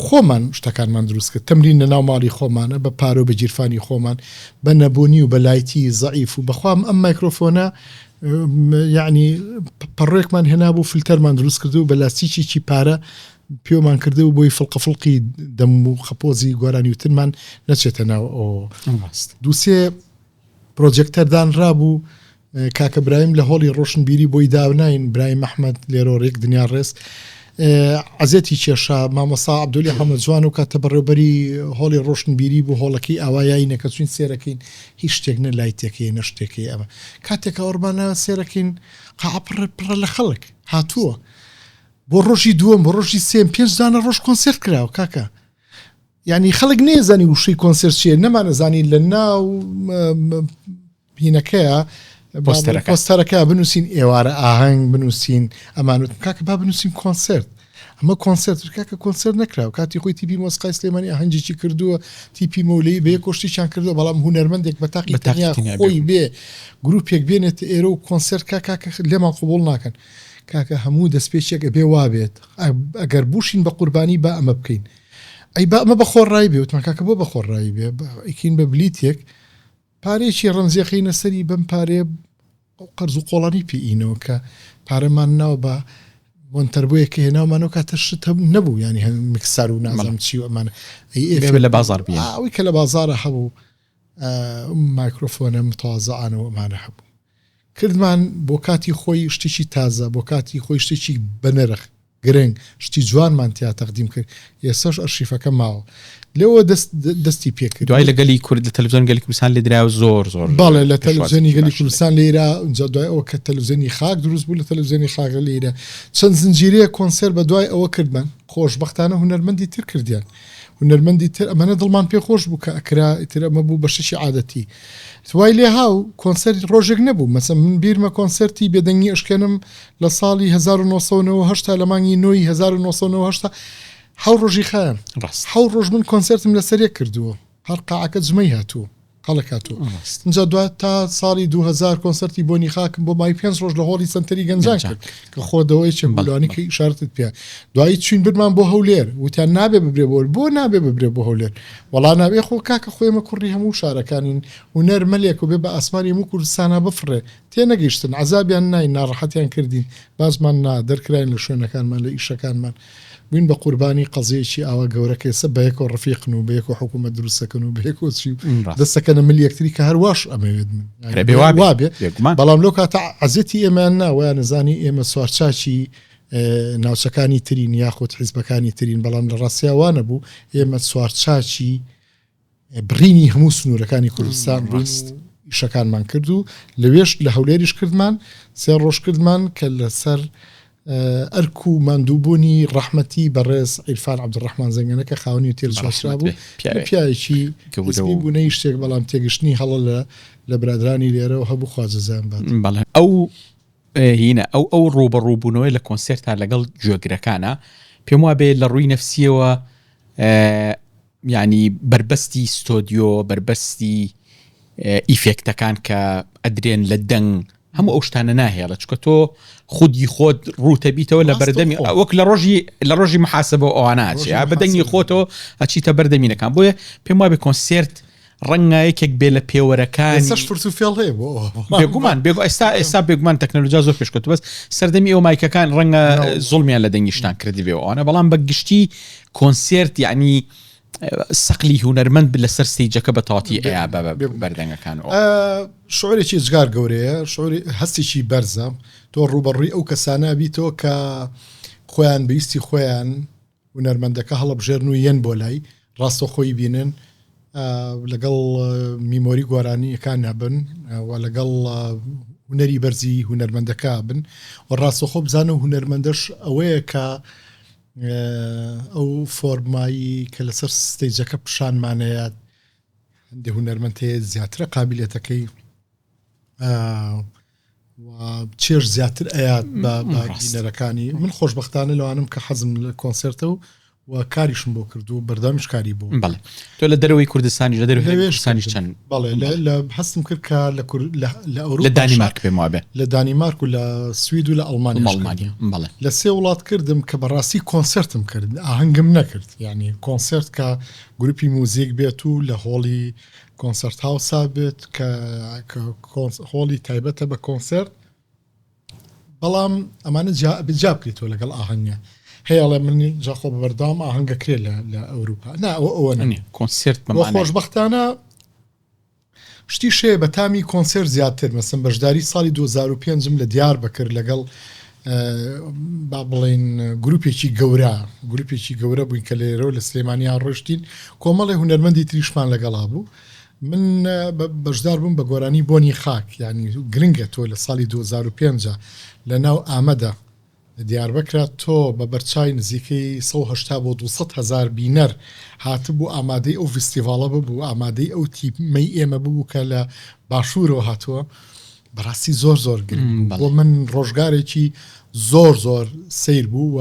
خۆمان شتەکانمان دروست کرد. تەمرین لە ناو ماڵی خۆمانە، بە پارە و بە گیرفانی خۆمان، بە نەبوونی و بە لایتی زەعیف و بەخوام ئەم مایکرۆفۆنە یەعنی پەڕۆیەکمان هێنابوو فلتەرمان دروست کردبوو بە لاستیکێکی پارە پێومان کردبوو بۆی فڵقە فڵقی دەم و خەپۆزی گۆرانی وتنمان نەچێتە ناو ئەوەوە. ڕاست. دووسێ پرۆجێکتەر دانرابوو کاکە برایم لە هۆڵی ڕۆشنبیری بۆی داناین برایم ئەحمەد لێرۆ ڕێک دنیا ڕێز عەزێتی کێشا مامۆستا عەبدولی حەمە جوان و کاتە بەڕێوبەری هۆڵی ڕۆشنبیری بوو هۆڵەکەی ئاوایایی نەکە چوین سێرەکەین هیچ شتێک نە لایتێکەیە نە شتێکەیە ئەمە کاتێک ئەوڕمان ناوە سێرەکەین قاعە پڕ پڕە لە خەڵک هاتووە بۆ ڕۆژی دووەم بۆ ڕۆژی سێم پێنج دانە ڕۆژ کۆنسێرت کراوە کاکە یعنی خەڵک نێزانی وشەی کۆنسێرت چیە نەمانەزانی لە ناو هینەکەیە پۆستەرەکە پۆستەرەکە بنووسین ئێوارە ئاهەنگ بنووسین ئەمانوت کاکە با بنووسین کۆنسێرت ئەمە کۆنسێرت کاکە کۆنسێرت نەکراوە کاتی خۆی تیپی مۆسیقای سلێمانی ئاهەنگێکی کردووە تیپی مەولەی بە یەک کۆشتیان کردووە بەڵام هونەرمەندێک بە تاقی بە تاقی تەنیا تەنیا خۆی بێ. بێ گروپێک بێنێت ئێرە و کۆنسێرت کا کاکە لێمان قبوڵ ناکەن کاکە هەموو دەستپێکێک ئەبێ وابێت ئەگەر بووشین بە قوربانی با ئەمە بکەین ئەی با ئەمە بە خۆڕایی بێ وتمان کاکە بۆ بە خۆڕایی بێ ئەیکەین بە بلیتێک پارەیەکی ڕەمزی ئەخەینە سەری بەم پارەیە ئەو قەرز و قۆڵانی پێ ئینەوە کە پارەمان ناو بە مۆنتەربۆیەک کە هێناومان ئەو کاتە شت هەبوو نەبوو یانی هەم مکسەر و نازانم چی و ئەمانە ئەی ئێف بێ لە بازاڕ بیێنن. ئەوەی کە لە بازاڕا هەبوو ئەم مایکرۆفۆنە متوازعانە و ئەمانە هەبوو کردمان بۆ کاتی خۆی شتێکی تازە بۆ کاتی خۆی شتێکی بەنرخ گرنگ شتی جوانمان تیا تەقدیم کرد ئێسەش ئەرشیفەکە ماوە لەوە دەست دەستی پێکرد دوای لە گەلی کورد لە تەلەفزیۆن گەلی کوردستان لێدرا و زۆر زۆر بەڵێ لە تەلەفزیۆنی گەلی کوردستان لێرا ئینجا دوای ئەوە کە تەلەفزیۆنی خاک دروست بوو لە تەلەفزیۆنی خاک لێرا چەند زنجیرەیە کۆنسێرت بە دوای ئەوە کردمان خۆشبەختانە هونەرمەندی تر کردیان هونەرمەندی تر ئەمانە دڵمان پێ خۆش بوو کە ئەکرا ئیتر ئەمە بوو بەشێکی عادەتی وای لێها و کۆنسێرت ڕۆژێک نەبوو مەسەن من بیرمە کۆنسێرتی بێدەنگی ئەشکێنم لە ساڵی 1990 لە مانگی نۆی 1990 حەو ڕۆژی خایان ڕاست حەو ڕۆژ من کۆنسێرتم لەسەر یەک کردووە هەر قاعەکە جمەی هاتووە خەڵک هاتووە ڕاست ئینجا دوا تا ساڵی 2000 کۆنسەرتی بۆنی خاکم بۆ ماوەی پێنج ڕۆژ لە هۆڵی سەنتەری گەنجان گەنجان کرد کە خۆ دەوە یەکێک بوو بەڵێ لەوانەی بەڵێ کە ئیشارەتت پێ دوایی چوین برمان بۆ هەولێر وتیان نابێ ببرێ بۆ بۆ نابێ ببرێ بۆ هەولێر وەڵا نابێ خۆ کاکە خۆ ئێمە کوڕی هەموو شارەکانین هونەر مەلێک و بێ بە ئاسمانی هەموو کوردستانا بفڕێ تێنەگەیشتن عەزابیان ناین ناڕەحەتیان کردین بازمان نا دەرکراین لە شوێنەکانمان لە ئیشەکانمان بووین بە قوربانی قەزیەیەکی ئاوا گەورە کە ئێستا بەیەکەوە ڕەفیقن و بەیەکەوە حکوومەت دروست دەکەن و بەیەکەوە چی و ڕاست. دەست دەکەنە مل یەکتری کە هەر واش ئەمەوێت من هەر ئەبێ وا بێ. وابێ بێگومان. بەڵام لەو کاتە عەزێتی ئێمەیان نا وایان ئەزانی ئێمە سوارچاکی ناوچەکانی ترین یاخود حیزبەکانی ترین بەڵام لە ڕاستیا وا نەبوو ئێمە سوارچاکی بڕینی هەموو سنوورەکانی کوردستان بووین ڕاست. و ئیشەکانمان کرد و لەوێش لە هەولێریش کردمان سێ ڕۆژ کردمان کە لەسەر ئەرک و ماندووبوونی ڕەحمەتی بەڕێز عیرفان عەبدولڕەحمان زەنگەنە کە خاوەنی هوتێل سواسرا بەڕەحمەت بوو بێ پیاوێک پیاوێکی گەورە حیزبی و بوو نەی شتێک بەڵام تێگەشتنی هەڵە لە لە برادرانی لێرەوە هەبوو خوا جەزایان بات. بەڵێ ئەو هینە ئەو ئەو ڕووبەڕووبوونەوەی لە کۆنسێرتا لەگەڵ گوێگرەکانە پێم وابێ لە ڕووی نەفسیەوە یانی بەربەستی ستۆدیۆ بەربەستی ئیفێکتەکان کە ئەدرێن لە دەنگ هەموو ئەو شتانە ناهێڵە چکە تۆ خودی خۆت ڕووتە بیتەوە لە بەردەمی وەک لە ڕۆژی لە ڕۆژی محاسبە ئەوانە ئەچێ بە دەنگی خۆتەوە ئەچیتە بەردەمینەکان بۆیە پێم وابێ کۆنسێرت ڕەنگە یەکێک بێ لە پێوەرەکانی ئێستاش فرت و فێڵ هەیە بۆ ئەوە. بێگومان بێگو ئێستا ئێستا بێگومان تەکنەلۆجیا زۆر پێشکەوتووە بەس سەردەمی ئەو مایکەکان ڕەنگە زوڵمیان لە دەنگیشتان کردبێ و ئەوانە بەڵام بە گشتی کۆنسێرت یعنی سەقلی هونەرمەند لەسەر ستەیجەکە بە تەواتی ئەیا بە بەردەنگەکان و شعورێکی ئێجگار گەورەیە شعوری هەستێکی بەرزە تۆ ڕووبەڕووی ئەو کەسانە بیتەوە کە خۆیان بەویستی خۆیان هونەرمەندەکە هەڵەبژێرن و یەن بۆ لای ڕاستەوخۆی بینن لەگەڵ میمۆری گۆرانیەکان بن و لەگەڵ هونەری بەرزی هونەرمەندەکە بن و ڕاستەخۆ بزانە هونەرمەندەش ئەوەیە کە ئەو فۆرمایی کە لەسەر ستەیجەکە پیشانمانەیە هەندێک هونەرمەند هەیە زیاترە قابلیەتەکەی و چێژ زیاتر ئەیات بە بینەرەکانی من خۆشببختانە لەوانم کە حەزم لە کۆنسرتە و و کاریشم بۆ کرد و بەردەوامیش کاری بۆ بەڵێ تۆ لە دەرەوەی کوردستانی لە دەرەوەی کوردستانیش چەند بەڵێ لە هەستم کرد کە لە لە ئەوروپا لە دانیمارک پێم وابێ لە دانیمارک و لە سوید و لە ئەڵمانیا ئەڵمانیا بەڵێ لە سێ وڵات کردم کە بەڕاستی کۆنسرتم کرد ئاهەنگم نەکرد یعنی کۆنسرت کە گروپی موزیک بێت و لە هۆڵی کۆنسرت هاوسا بێت کە هۆڵی تایبەتە بە کۆنسرت بەڵام ئەمانە جیا بکرێتەوە لەگەڵ ئاهەنگە هەیە ئەڵێ من جا خۆ بەردەوام ئاهەنگە کرێ لە ئەوروپا نا ئەوە ئەوە نیە کۆنسێرت خۆشببختانە شتی شێ بە تامی کۆنسێرت زیاتر مەسم بەشداری ساڵی 2005م لە دیار بەکرد لەگەڵ با بڵین گروپێکی گەورە گروپێکی گەورە بووین کە لێرەوە لە سلێمانیا ڕۆشتین کۆمەڵی هونەرمەندی تریشمان لەگەڵا بوو من بەشدار بووم بە گۆرانی بۆنی خاک یانی گرنگە تۆ لە ساڵی 2005 لە ناو ئامەدە لە دیاربەکرا تۆ بە بەرچاوی نزیکەی 180 بۆ 200 هەزار بینەر هاتبوو ئامادەی ئەو ڤیستیڤاڵە ببوو ئامادەی ئەو تیمەی ئێمە ببوو کە لە باشوورەوە هاتووە بەڕاستی زۆر زۆر گرنگ بۆ من ڕۆژگارێکی زۆر زۆر سەیر بوو و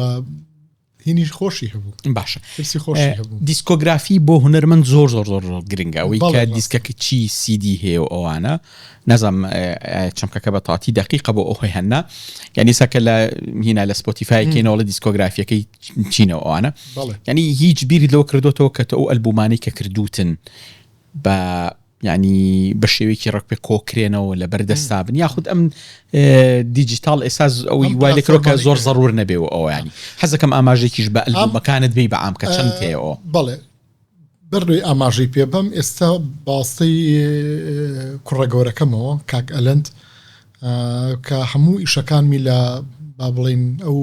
هینیش خۆشی هەبوو باشە ترسی خۆشی هەبوو دیسکۆگرافی بۆ هونەرمەند زۆر زۆر زۆر زۆر گرنگە ئەوەی کە دیسکەکە چی سیدی هەیە و ئەوانە نازانم چەمکەکە بە تاتی دقیقە بۆ ئەوهی هەننا یعنی ساکە لە هینا لە سپۆتیفای کەینەوەڵە دیسکۆگرافیەکەی چینەوە ئەوانە ینی هیچ بیری لەوە کردوتەوە کە تۆ ئەو ئەلبومانەی کە کردوتن بە یعنی بە شێوەیەکی ڕێک پێک کۆکرێنەوە لە بەردەستا بن یاخود ئەم دیجیتال ئێستا ئەوەی وای لێکرۆ کە زۆر زەڕور نەبێ و ئەوە ینی حەزەکەم ئاماژێکیش بە ئەلبومەکانت بی بە عام کە چەند تێەوە. بەڵێ بەرلۆی ئاماژەی پێ بەم ئێستا باستەی کوڕە گەورەکەمەوە کاک ئەلەند کە هەموو ئیشەکانمی لە با بڵین ئەو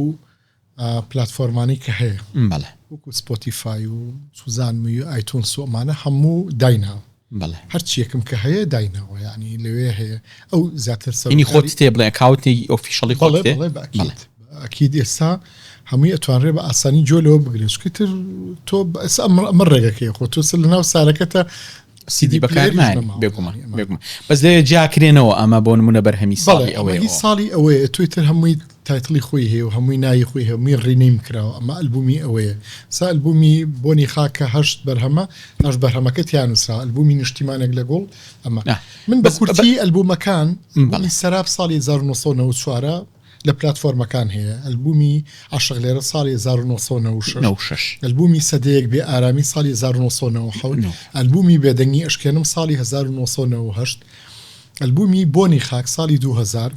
پلاتفۆرمانەی کە هەیە بەڵێ وەکو سپۆتیفای و سوزان و ئایتونس و ئەمانە هەموو دایناوە بەڵێ هەرچیەکم کە هەیە دایناوە یعنی لەوێ هەیە ئەو زیاتر سەر ینی خۆت تێ بڵێ account ی official ی خۆت تێ بەڵێ بەڵێ ئەکید ئێستا هەمووی ئەتوانرێ بە ئاسانی جۆ لەوە بگرێت چونکە تر تۆ ئەمە ڕێگەکەی خۆ تۆ لە ناو سارەکەتە سیدی بەکار نایەنی بێگومان بێگومان بەس لێ جیاکرێنەوە ئەمە بۆ نمونە بەرهەمی ساڵی ئەوەیە هی ساڵی ئەوەیە تۆی تر هەمووی title ی خۆی هەیە و هەمووی ناوی خۆی هەیە هەمووی rename کراوە ئەمە ئەلبومی ئەوەیە سا ئەلبومی بۆنی خاکە هەشت بەرهەمە هەشت بەرهەمەکە تیا نووسراوە ئەلبومی نیشتیمانێک لە گوڵ ئەمە من بە کورتی ئەلبومەکان ئەلبومی سەراب ساڵی 1994 لە پلاتفۆرمەکان هەیە، ئەلبومی عەشق لێرە ساڵی 1996، ئەلبومی سەدەیەک بێ ئارامی ساڵی 1997، ئەلبومی بێدەنگی ئەشکێنم ساڵی 1998، ئەلبومی بۆنی خاک ساڵی 2000،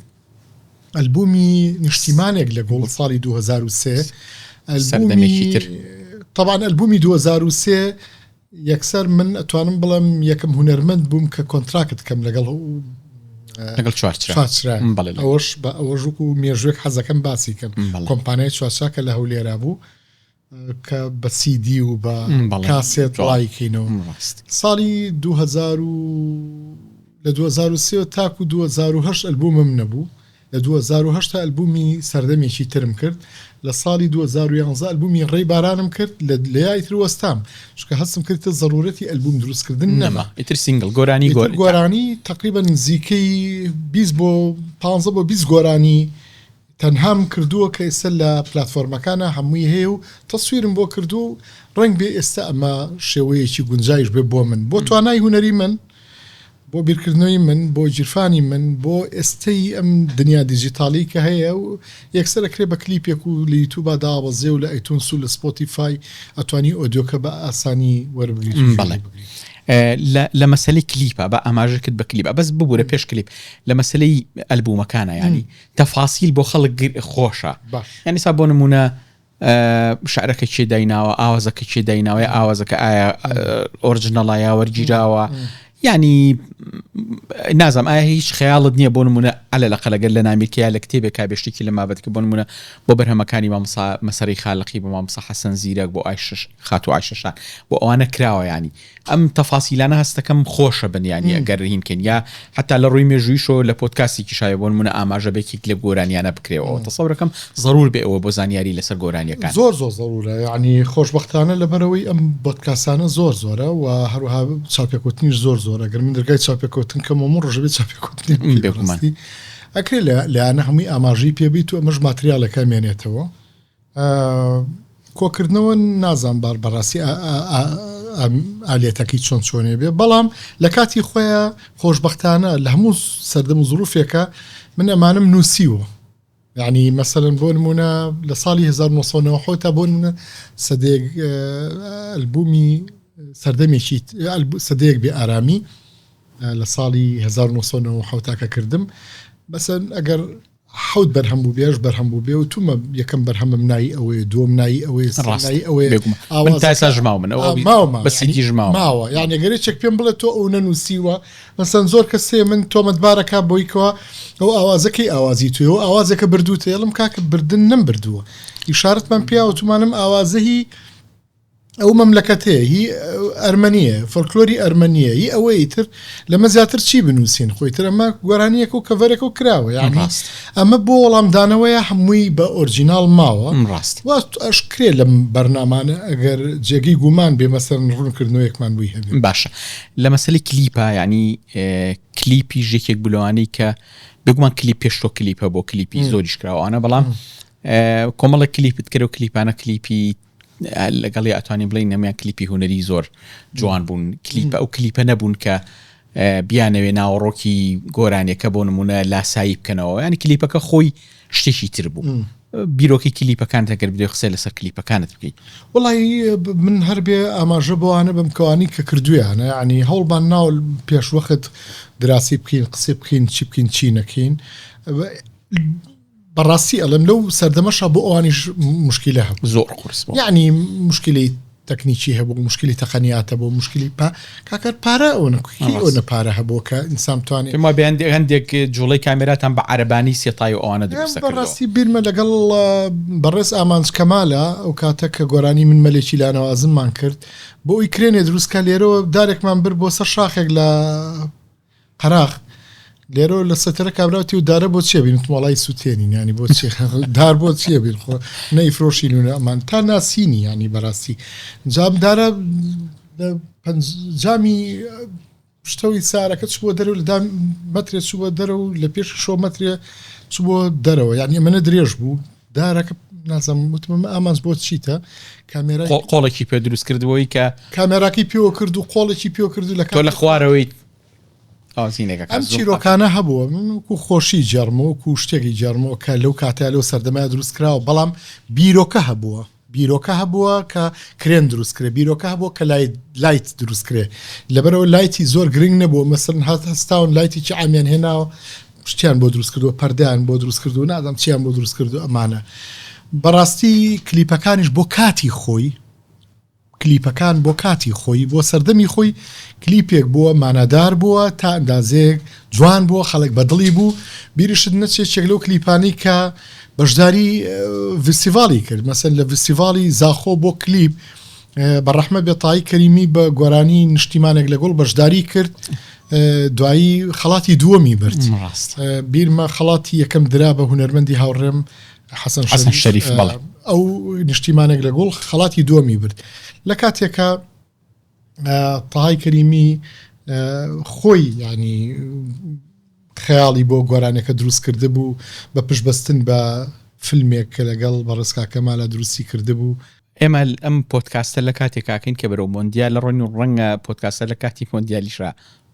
ئەلبومی نیشتیمانێک لە گوڵ ساڵی 2003، ئەلبومی تەبعەن ئەلبومی 2003 یەکسەر من ئەتوانم بڵێم یەکەم هونەرمەند بووم کە contract کەم لەگەڵ لەگەڵ چوارچرا چوارچرا ئەوەش بە ئەوەش وەکو مێژوێک حەزەکەم باسی کەم کۆمپانیای چوارچرا کە لە هەولێرا بوو کە بە سیدی و بە کاسێت ڵایکەینەوە ساڵی 2000 لە 2023 تاکو 2010 ئەلبومم نەبوو لە 2008 ئەلبومی سەردەمێکی ترم کرد، لە ساڵی 2011 ئەلبومی ڕێی بارانم کرد، لە لەیا ئیتر وەستام، چونکە هەستم کرد ئیتر زەرورەتی ئەلبوم دروستکردن نەما. ئیتر single، گۆرانی ئیتر گۆرانی تەقریبەن نزیکەی 20 بۆ 15 بۆ 20 گۆرانی تەنهام کردووە کە ئێستا لە پلاتفۆرمەکانا هەمووی هەیە و تەسویرم بۆ کردووە و ڕەنگ بێ ئێستا ئەمە شێوەیەکی گونجاویش بێ بۆ من، بۆ توانای هونەری من. بۆ بیرکردنەوەی من، بۆ گیرفانی من، بۆ ئێستەی ئەم دنیا دیجیتاڵی کە هەیە و یەکسەر ئەکرێ بە کلیپێک و لە یوتوبا دابەزێ و لە ئایتونس و لە سپۆتیفای ئەتوانی ئۆدیۆکە بە ئاسانی وەربگریت و بەڵێ لە لە مەسەلەی کلیپە بە ئاماژە کرد بە کلیپ بەس ببوورە پێش کلیپ لە مەسەلەی ئەلبوومەکانە ینی تەفاسیل بۆ خەڵک خۆشە یعنی سا بۆ نمونە شعرەکە کێ دایناوە ئاوازەکە کێ دایناوە یا ئاوازەکە ئایا original ە یا وەرگیراوە ینی نازم ئایا هیچ خەیاڵت نییە بۆ نمونە ئەلە لە قەلەگەر لە نامیرکەیا لە کتێبێک بێشتێکی لە مابەتکە بۆ نمونە بۆ بەرهەمەکانی مامۆسا مەسەری خالقی بۆ مامۆسا حەسەن زیرەک بۆ ئایشش خاتو ئایشەشان بۆ ئەوانە کراوە ینی ئەم تەفاسیلانە هەستەکەم خۆشە بن یانی ئەگەر هین کەین یا حتا لە ڕووی مێژوویشەوە لە پۆدکاستێکیش هەیە بۆ نموونە ئاماژە بە یەکێک لەم گۆرانیانە بکرێەوە تەسەورەکەم زەرور بێ ئەوە بۆ زانیاری لەسەر گۆرانیەکان. زۆر زۆر زەرورە یانی خۆشبەختانە لەبەرئەوەی ئەم پۆدکاستانە زۆر زۆرە و هەروەها چاوپێکەوتنیش زۆر زۆرە گەر من دەرگای چاوپێکەوتن کەم هەموو ڕۆژە بێ چاوپێکەوتنی بکەی بێگومان. بەڕاستی ئەکرێ لە لایانە هەمووی ئاماژەی پێ بیت و ئەمەش ماتریالێکە ئەمێنێتەوە. کۆکردنەوە نازانم بەڕاستی ئالێتەکەی چۆن چۆنێ بێ بەڵام لە کاتی خۆیان خۆشببختانە لە هەموو سەردەم و زروفێکە من ئەمانم نووسیوە یعنی مەسەلەن بۆ نمونە لە ساڵی 1990 تا بۆ نمونە سەدێک ئەلبومی سەردەمێکی سەدەیەک بێ ئارامی لە ساڵی 1990 کە کردم مەسەن ئەگەر حەوت بەرهەم بووبێ هەشت بەرهەم بووبێ و تومە یەکەم بەرهەمم ناوی ئەوەیە دووەم ناوی ئەوەیە سێیەم ڕاست ناوی ئەوەیە بێگومان من تا ئاوازەکە ئێستا ژماومن ئا ئەوە ماوە بە یانی سیدی ژماوم ماوە یانی گەر یەکێک پێم بڵێ تۆ ئەو نەنووسیوە مەسەن زۆر کەس هەیە من تۆمەتبارەکا بۆی کەوا ئەو ئاوازە کەی ئاوازی توێ ئەو ئاوازێکە بردووتە ئێڵم کاکە بردن نەمبردووە ئیشارەتمان پیا وتومانم ئاوازە هی ئەو مەملەکەتەیە هی ئەرمەنیە فۆلکلۆری ئەرمەنیە هی ئەوەی ئیتر لەمە زیاتر چی بنووسین خۆی تر ئەمە گۆرانیەکە و cover ێکە و کراوە یعنی ڕاست ئەمە بۆ وەڵامدانەوەیە هەمووی بە original ماوە ڕاست وا ئەشکرێ لەم بەرنامانە ئەگەر جێگەی گومان بێ مەسەن ڕوونکردنەوەیەکمان بووی هەبێ. باشە لە مەسەلەی کلیپا یعنی کلیپیش یەکێک بوو لەوانەی کە بێگومان کلیپ پێش تۆ کلیپ هەبوو کلیپی زۆریش کراوانە بەڵام کۆمەڵێک کلیپت کرد و کلیپانە کلیپی لەگەڵی ئەتوانین بڵێین نەمیان کلیپی هونەری زۆر جوان بوون کلیپە ئەو کلیپە نەبوون کە بیانەوێ ناوەڕۆکی گۆرانیەکە بۆ نمونە لاسایی بکەنەوە ینی کلیپەکە خۆی شتێکی تر بوو. بیرۆکەی کلیپەکانت ئەگەر بدەی قسەی لەسەر کلیپەکانت بکەیت. وەڵی من هەر بێ ئاماژە بۆوانە بم کەوانی کە کردویانە یعنی هەوڵمان ناوە پێش وەخت دراسی بکەین قسەی بکەین چی بکەین چی نەکەین بەڕاستی ئەڵێم لەو سەردەمەشا بۆ ئەوانیش مشکلە هەبوو زۆر قورس بوو یعنی مشکلی تەکنیکی هەبوو مشکلی تەقەنیاتە بۆ مشکلی پا کاکە پارە ئەوە کی ئەوە پارە هەبوو کە ئینسان بتوانێت پێم وابێ هەندێک هەندێک جوڵەی کامێراتان بە عەرەبانی سێتای و ئەوانە دروست دەکردەوە. بەڕاستی بیرمە لەگەڵ بەڕێز ئامانج کەمالە ئەو کاتە کە گۆرانی من مەلێکی لانەوازممان کرد بۆ ئەوی کرێنێ دروست کا لێرەوە دارێکمان برد بۆ سەر شاخێک لە قەراخ لێرەوە لە سەتەرە کابرا وتی و دارە بۆ چیە بین وتم وەڵای سوتێنین ینی بۆ چی دار بۆ چیە بین خۆ نەیفرۆشین و ئەمان تا ناسینی ینی بەڕاستی جام دارە جامی پشتەوەی سارەکە چووە دەرەوە لە دام مەترێ چووە دەرەوە لە پێش شۆ مەترێ چووە دەرەوە یعنی ئەمەە درێژ بوو دارەکە نازم وتم ئەمە ئامانج بۆ چیتە کامێرای قۆڵێکی پێ دروست کردبووی کە کامێراکەی پێوە کرد و قۆڵێکی پێوە کرد و لە تۆ لە خوارەوەی ئەم چیرۆکانە هەبووە من وەکو خۆشی جێڕمەوە وەکو شتێکی جێڕمەوە کە لەو کاتە لەو سەردەمە دروست کراوە بەڵام بیرۆکە هەبووە بیرۆکە هەبووە کە کرێن دروست کرێ بیرۆکە هەبووە کە لایت لایت دروست کرێ لەبەرەوە لایتی زۆر گرنگ نەبووە مەسەن هەست هەستاون لایتێکی عامیان هێناوە شتیان بۆ دروست کردووە پەردەیان بۆ دروست کردووە نازانم چیان بۆ دروست کردو ئەمانە بەڕاستی کلیپەکانیش بۆ کاتی خۆی کلیپەکان بۆ کاتی خۆی بۆ سەردەمی خۆی کلیپێک بووە مانادار بووە تا ئەندازەیەک جوان بووە خەڵک بە دڵی بوو بیریشت نەچێت یەکێک لەو کلیپانەی کە بەشداری ڤیستیڤاڵی کرد مەسەن لە ڤیستیڤاڵی زاخۆ بۆ کلیپ بە ڕەحمە بێ تای کەریمی بە گۆرانی نیشتیمانێک لە گوڵ بەشداری کرد دوایی خەڵاتی دووەمی برد بیرمە خەڵاتی یەکەم درا بە هونەرمەندی هاوڕێم حەسەن حەسەن شەریف بەڵێ. ئەو نیشتیمانێک لە گوڵ خەڵاتی دووەمی برد لە کاتێکە تەهای کەریمی خۆی ینی خەیاڵی بۆ گۆرانەکە دروست کردبوو بە پشتبەستن بە فیلمێک کە لەگەڵ بەڕێز کاک کەمالە دروستی کردبوو. ئێمە ئەم پۆدکاستە لە کاتێکاکەین کە بەرەو مۆندیال ڕۆین و ڕەنگە پۆدکاستە لە کاتی مۆندیالیشا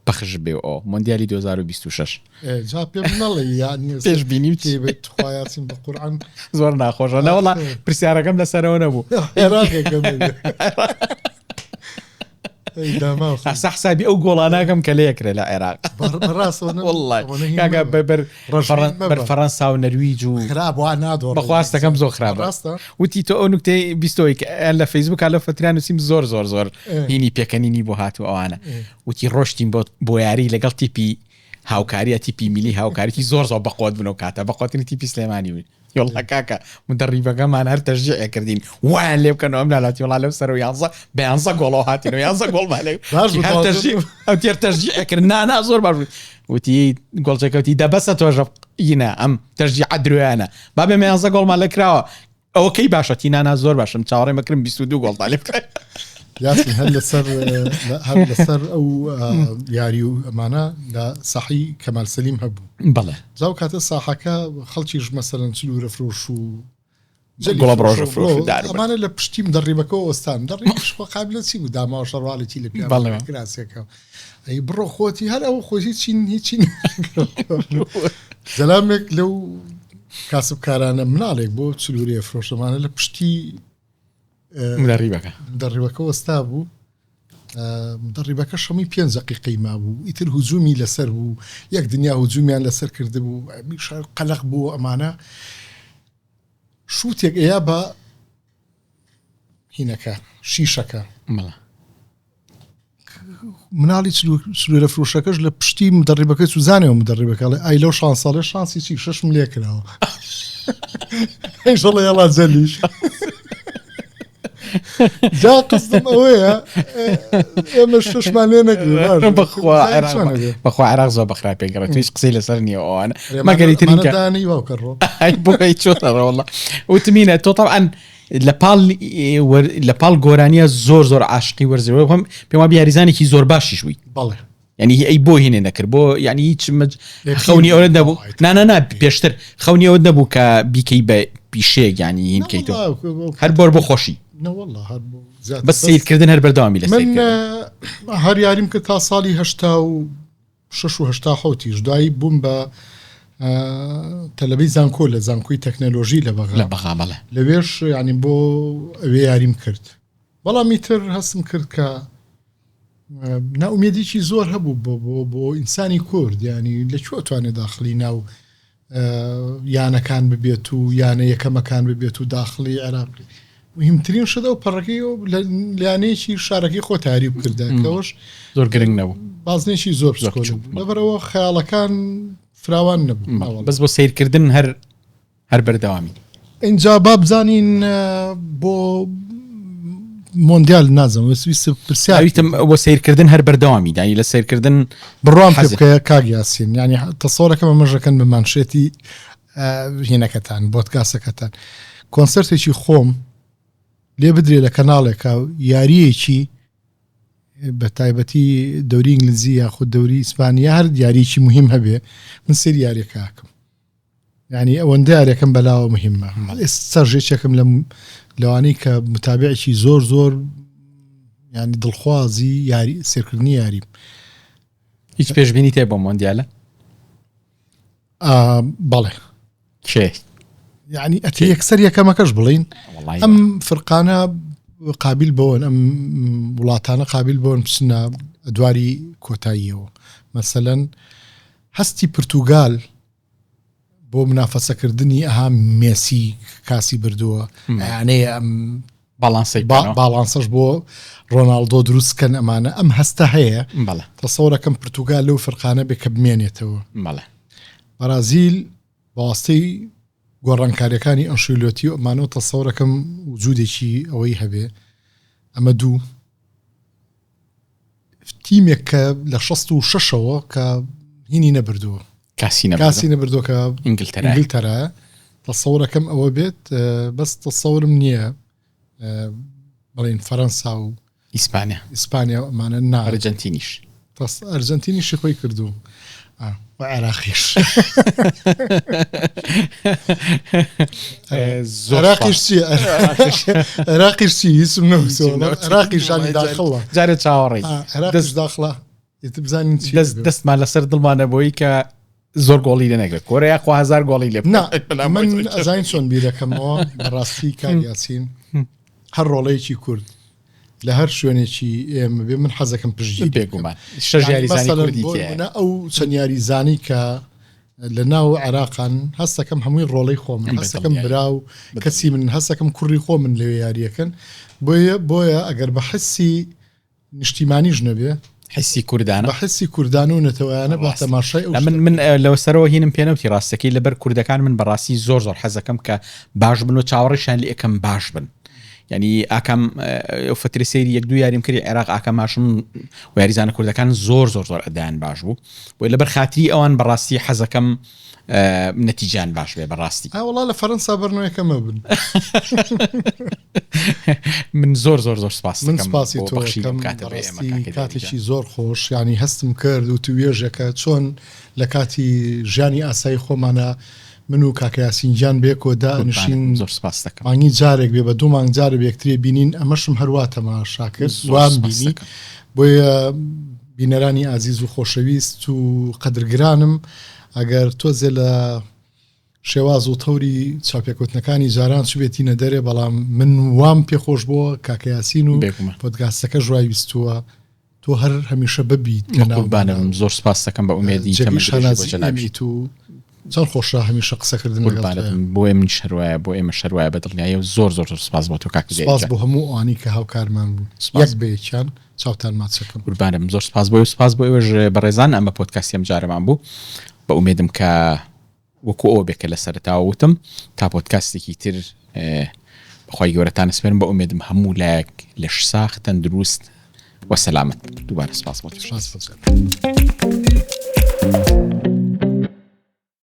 پەخش بێ ئۆ مۆندیالی 2026. ئێ جا پێم نەڵێی یانی ئێستا پێشبینی چی بێت تخوا یاسین بە قورعان زۆر ناخۆشە نەوەڵا پرسیارەکەم لەسەرەوە نەبوو عێراقێکە ئەی داماو ئەسا حسابی ئەو گۆڵاناکەم کە لێکرێ لە عێراق بەڕاستەوە نە- والله ئەوەنە هی کاکە مەبە. بە- بەر ڕەشبین فەڕەن- مەبە. بەر فەڕەنسا و نەرویج و خراپ وا نادۆڕێ بەخواستەکەم زۆر خراپە ڕاستە وتی تۆ ئەو نوکتەی بیستەوەی کە لە فەیسبوک لە فتران نووسیم زۆر زۆر زۆر هینی پێکەنینی بۆ هاتوو ئەوانە وتی ڕۆشتین بۆ بۆ یاری لەگەڵ تیپی هاوکاریە تیپی میلی هاوکاریی زۆر زۆر بەقوت بنەوە کاتە بەقوتنی تیپی سلێمانی بوو یۆڵا کاکە مدەڕیبەکەمان هەر تەشجیع کردین وایان لێ بکەنەوە ئەم لالاتی وڵا لەو سەر و یانزە بە یانزە گۆڵەوە هاتینەوە یانزە گۆڵمان لێ باش بوو هەر تازە تەشجیع ئەو تێر تەشجیع کرد نا نا زۆر باش بوو وتی گۆڵچەکەوتی دەبەسە تۆژە یینە ئەم تەشجیع درۆیانە با بێ یانزە گۆڵمان لە کراوە ئەوە کەی باشە تینانا زۆر باشم چاوەڕێ مەکرم 22 گۆڵ تا لێ بکرێ یاسین هەر لەسەر هەر لەسەر ئەو یاری و ئەمانە لە ساحی کەمال سەلیم هەبوو بەڵێ جاو کاتە ساحەکە خەڵکیش مەسەلەن چلورە فرۆش و گوڵە بڕۆژە فرۆش و دار ئەمانە لە پشتیم دەڕیبەکەەوە وەستان دەڕیش خۆ قابلە چی بوو داماوە شەڕواڵێکی لە پیا بەڵێ. کراسێکە ئەی بڕۆ خۆتی هەر ئەو خۆشی چین هیچی زەلامێک لەو کاسبکارانە مناڵێک بۆ چلورێ فرۆشەمانە لە پشتی مدەڕیبەکە مدەڕیبەکە وەستا بوو مدەڕیبەکە شەمی پێ دقیقەی مابوو ئیتر هجومی لەسەر بوو یەک دنیا هجومیان لەسەر کردبوو میشار قەلق بوو ئەمانە شووتێک ئەیا بە هینەکە شیشەکە مەڵە مناڵی سلوورە فرۆشەکەش لە پشتی مدەڕیبەکەی سوزانەوە مدەڕیبەکە ئەڵێ ئای لەو شانساڵێ شانسی چی شەشم لێ کراوە ئەیشەڵێ یاڵا جەلیش جا قصدم ئەوەیە ئێمە شەشمان لێ نەکرد بەخوا بەخوا عێراق زۆر بەخراپ پێگەڕێت هیچ قسەی لەسەر نییە ئەوانە مەگەری ترینکەدانی واکەڕۆ ئەی بۆ چۆتەڕە وەڵا وتمینە تۆ طبعا لە پاڵ لە پاڵ گۆرانیە زۆر زۆر عاشقی وەرزەوە هەم پێم وابی یاریزانێکی زۆر باشیش بووی بەڵێ یعنی ئەی بۆ هینێ نەکرد بۆ یعنی هیچ خەونی ئەوە نەبوو نانا نا پێشتر خەونی ئەوە نەبوو کە بیکەی بە پیشەیەک یعنی هین بکەیتەوە هەر بۆر بۆ خۆشی بەس سیرکردن هەر بەردەوامی لە من هەر یاریم کە تا ساڵی هشتا و شەش و هەشتا حەوتیش دوایی بووم بە. تەلەبەی زانکۆ لە زانکۆی تەکنەلۆژی لە بەغا لە بەغا بەڵێ لەوێش یعنی بۆ ئەوێ یاریم کرد بەڵام ئیتر هەستم کرد کە نائومێدیکی زۆر هەبوو بۆ بۆ بۆ ئینسانی کورد ینی لە کوێ توانێت داخلی ناو یانەکان ببێت و یانە یەکەمەکان ببێت و داخلی عێراق مهمترین شت ئەو پەڕەکەی و لە یانەیەکی شارەکەی خۆ تاری بکردە کەەوەش زۆر گرنگ نەبوو بازنێکی زۆر بچکۆل بوو لەبەرەوە خەیاڵەکان فراوان نەبوو بەس بۆ سیرکردن هەر هەر بەردەوامی. ئینجا با بزانین بۆ مۆندیال نازم ویست پرسیار ویستم بۆ سیرکردن هەر بەردەوامی دانی لە سیرکردن بڕوام پێ بکە کاک یاسین یعنی تەسەورەکەم ئەمەژەکەن بە مانشێتی هینەکەتان بۆتکاسەکەتان کۆنسرتێکی خۆم لێ بدرێ لە کەناڵێکە و یاریەکی بە تایبەتی دەوری ئینگلیزی یاخود دەوری ئیسپانیا هەر یاریکی مهم هەبێ من سێر یاریەکەکەم یانی ئەوەندە یاریەکەم بەلاوە مهمە ئێستا ژێچێکم لەم لەوانەی کە متابعێکی زۆر زۆر ینی دڵخوازی یاری سێرکردنی یاریم هیچ پێشبینی تێ بۆ مۆندیالە بەڵێ کێ یعنی ئەتێ یەکسەر یەکەمەکەش بڵین ئەم فرقانە قابل بەوەن ئەم وڵاتانە قابل بۆن بچنە دواری کۆتاییەوە مەسەەن هەستی پرتوگال بۆ منافەسەکردنی ئەها مێسی کاسی بردووە ئەیانەیە ئەم باڵانسی باڵانسەش بۆ ڕۆناڵدۆ دروستکەن ئەمانە ئەم هەستە هەیە تەسەورەکەم پرتوگال لەو فرقانە بێ کە بمێنێتەوە بەرازیل بەواستەی گۆڕانکاریەکانی ئەنشیلۆتی و ئەمانەوە تەسەورەکەم وجودێکی ئەوەی هەبێ ئەمە دوو تیمێک کە لە 66ەوە کە هینی نەبردووە کاسی کاسی نەبردووە کە ئینگلتەرا ئینگلتەرا تەسەورەکەم ئەوە بێت بەس تەسەورم نییە بڵین فەرەنسا و ئیسپانیا ئیسپانیا ئەمانە نا ئەرجنتینیش ئەرجنتینیشی خۆی کردو و عێراقیش عێراقیش چی عێراقیش چی هیچم نەوتووە عێراقیشانی داخڵە جارێ چاوەڕێی عێراقیش داخڵە ئیتر بزانین چی دەست دەستمان لەسەر دڵمانە بۆی کە زۆر گۆڵی لێ نەگرێت کۆرە یاخوا هزار گۆڵی لێ نا من ئەزانین چۆن بیرەکەمەوە بەڕاستی کاک یاسین هەر ڕۆڵەیەکی کورد لە هەر شوێنێکی ئێمە بێ من حەزەکەم پشتگیری بێگومان شەش یاریزانی کوردی تیایە. ئەو چەند یاریزانی کە لە ناو عێراقان هەستەکەم هەمووی ڕۆڵەی خۆمن هەستەکەم برا و کەسی من هەستەکەم کوڕی خۆ من لەوێ یاریەکەن بۆیە بۆیە ئەگەر بە حسی نیشتیمانیش نەبێ حسی کوردانە بە حسی کوردان و نەتەوەیانە بە تەماشای ئەو من من لەوە سەرەوە هینم پێنەوتی ڕاستەکەی لەبەر کوردەکان من بەڕاستی زۆر زۆر حەزەکەم کە باش بن و چاوەڕیشان لێ ئەکەم باش بن یعنی ئاکام ئەو فترە سەیری یەک دوو یاریم کردی عێراق ئاکام هاشم و یاریزانە کوردەکان زۆر زۆر زۆر ئەدایان باش بوو بۆی لەبەر خاتری ئەوان بەڕاستی حەزەکەم نەتیجان باش بێ بەڕاستی وڵا لە فەرەنسا بەرنەوەیەکە مەبن من زۆر زۆر زۆر سپاس من سپاسی تۆ کاتێکی زۆر خۆش ینی هەستم کرد و توێژێکە چۆن لە کاتی ژیانی ئاسایی خۆمانە من و کاکە یاسین گیان بەیەکەوە دائەنیشین زۆر سپاست دەکەم. مانگی جارێک بێ بە دوو مانگ جارێ بە یەکتری بینین ئەمەشم هەروا تەماشا کرد زۆر وام سپاست بینی دەکەم. بۆیە بینەرانی ئازیز و خۆشەویست و قەدرگرانم ئەگەر تۆزێ لە شێواز و تەوری چاوپێکەوتنەکانی جاران چوبێتینە دەرێ بەڵام من وام پێخۆش بووە کاکە یاسین و بێگومان. پۆدکاستەکەش وای ویستووە تۆ هەر هەمیشە ببیت لە ناو قوربانم زۆر سپاس دەکەم بە ئومێدی جێگەی شانازی ئێمەیت و چەند خۆشە هەمیشە قسەکردن لەگەڵ قوربانم بۆ ئێمە شەروایە بۆ ئێمە شەروایە بە دڵنیایی و زۆر زۆر زۆر سپاس بۆ تۆ کاک سپاس بۆ هەموو ئەوانەی کە هاوکارمان بوون یەک بە یەکیان چاوتان ماچەکەم قوربانم زۆر سپاس بۆ سپاس بۆ ئێوەش بەڕێزان ئەمە پۆدکاستی ئەم جارەمان بوو بە ئومێدم کە وەکو ئەوە بێ کە لە سەرەتاوە وتم تا پۆدکاستێکی تر بەخوای گەورەتان ئەسپێرم بە ئومێدم هەموو لایەک لەش ساخ تەندروست و سەلامەت بن دووبارە سپاس بۆ تۆش. سپاس بۆ.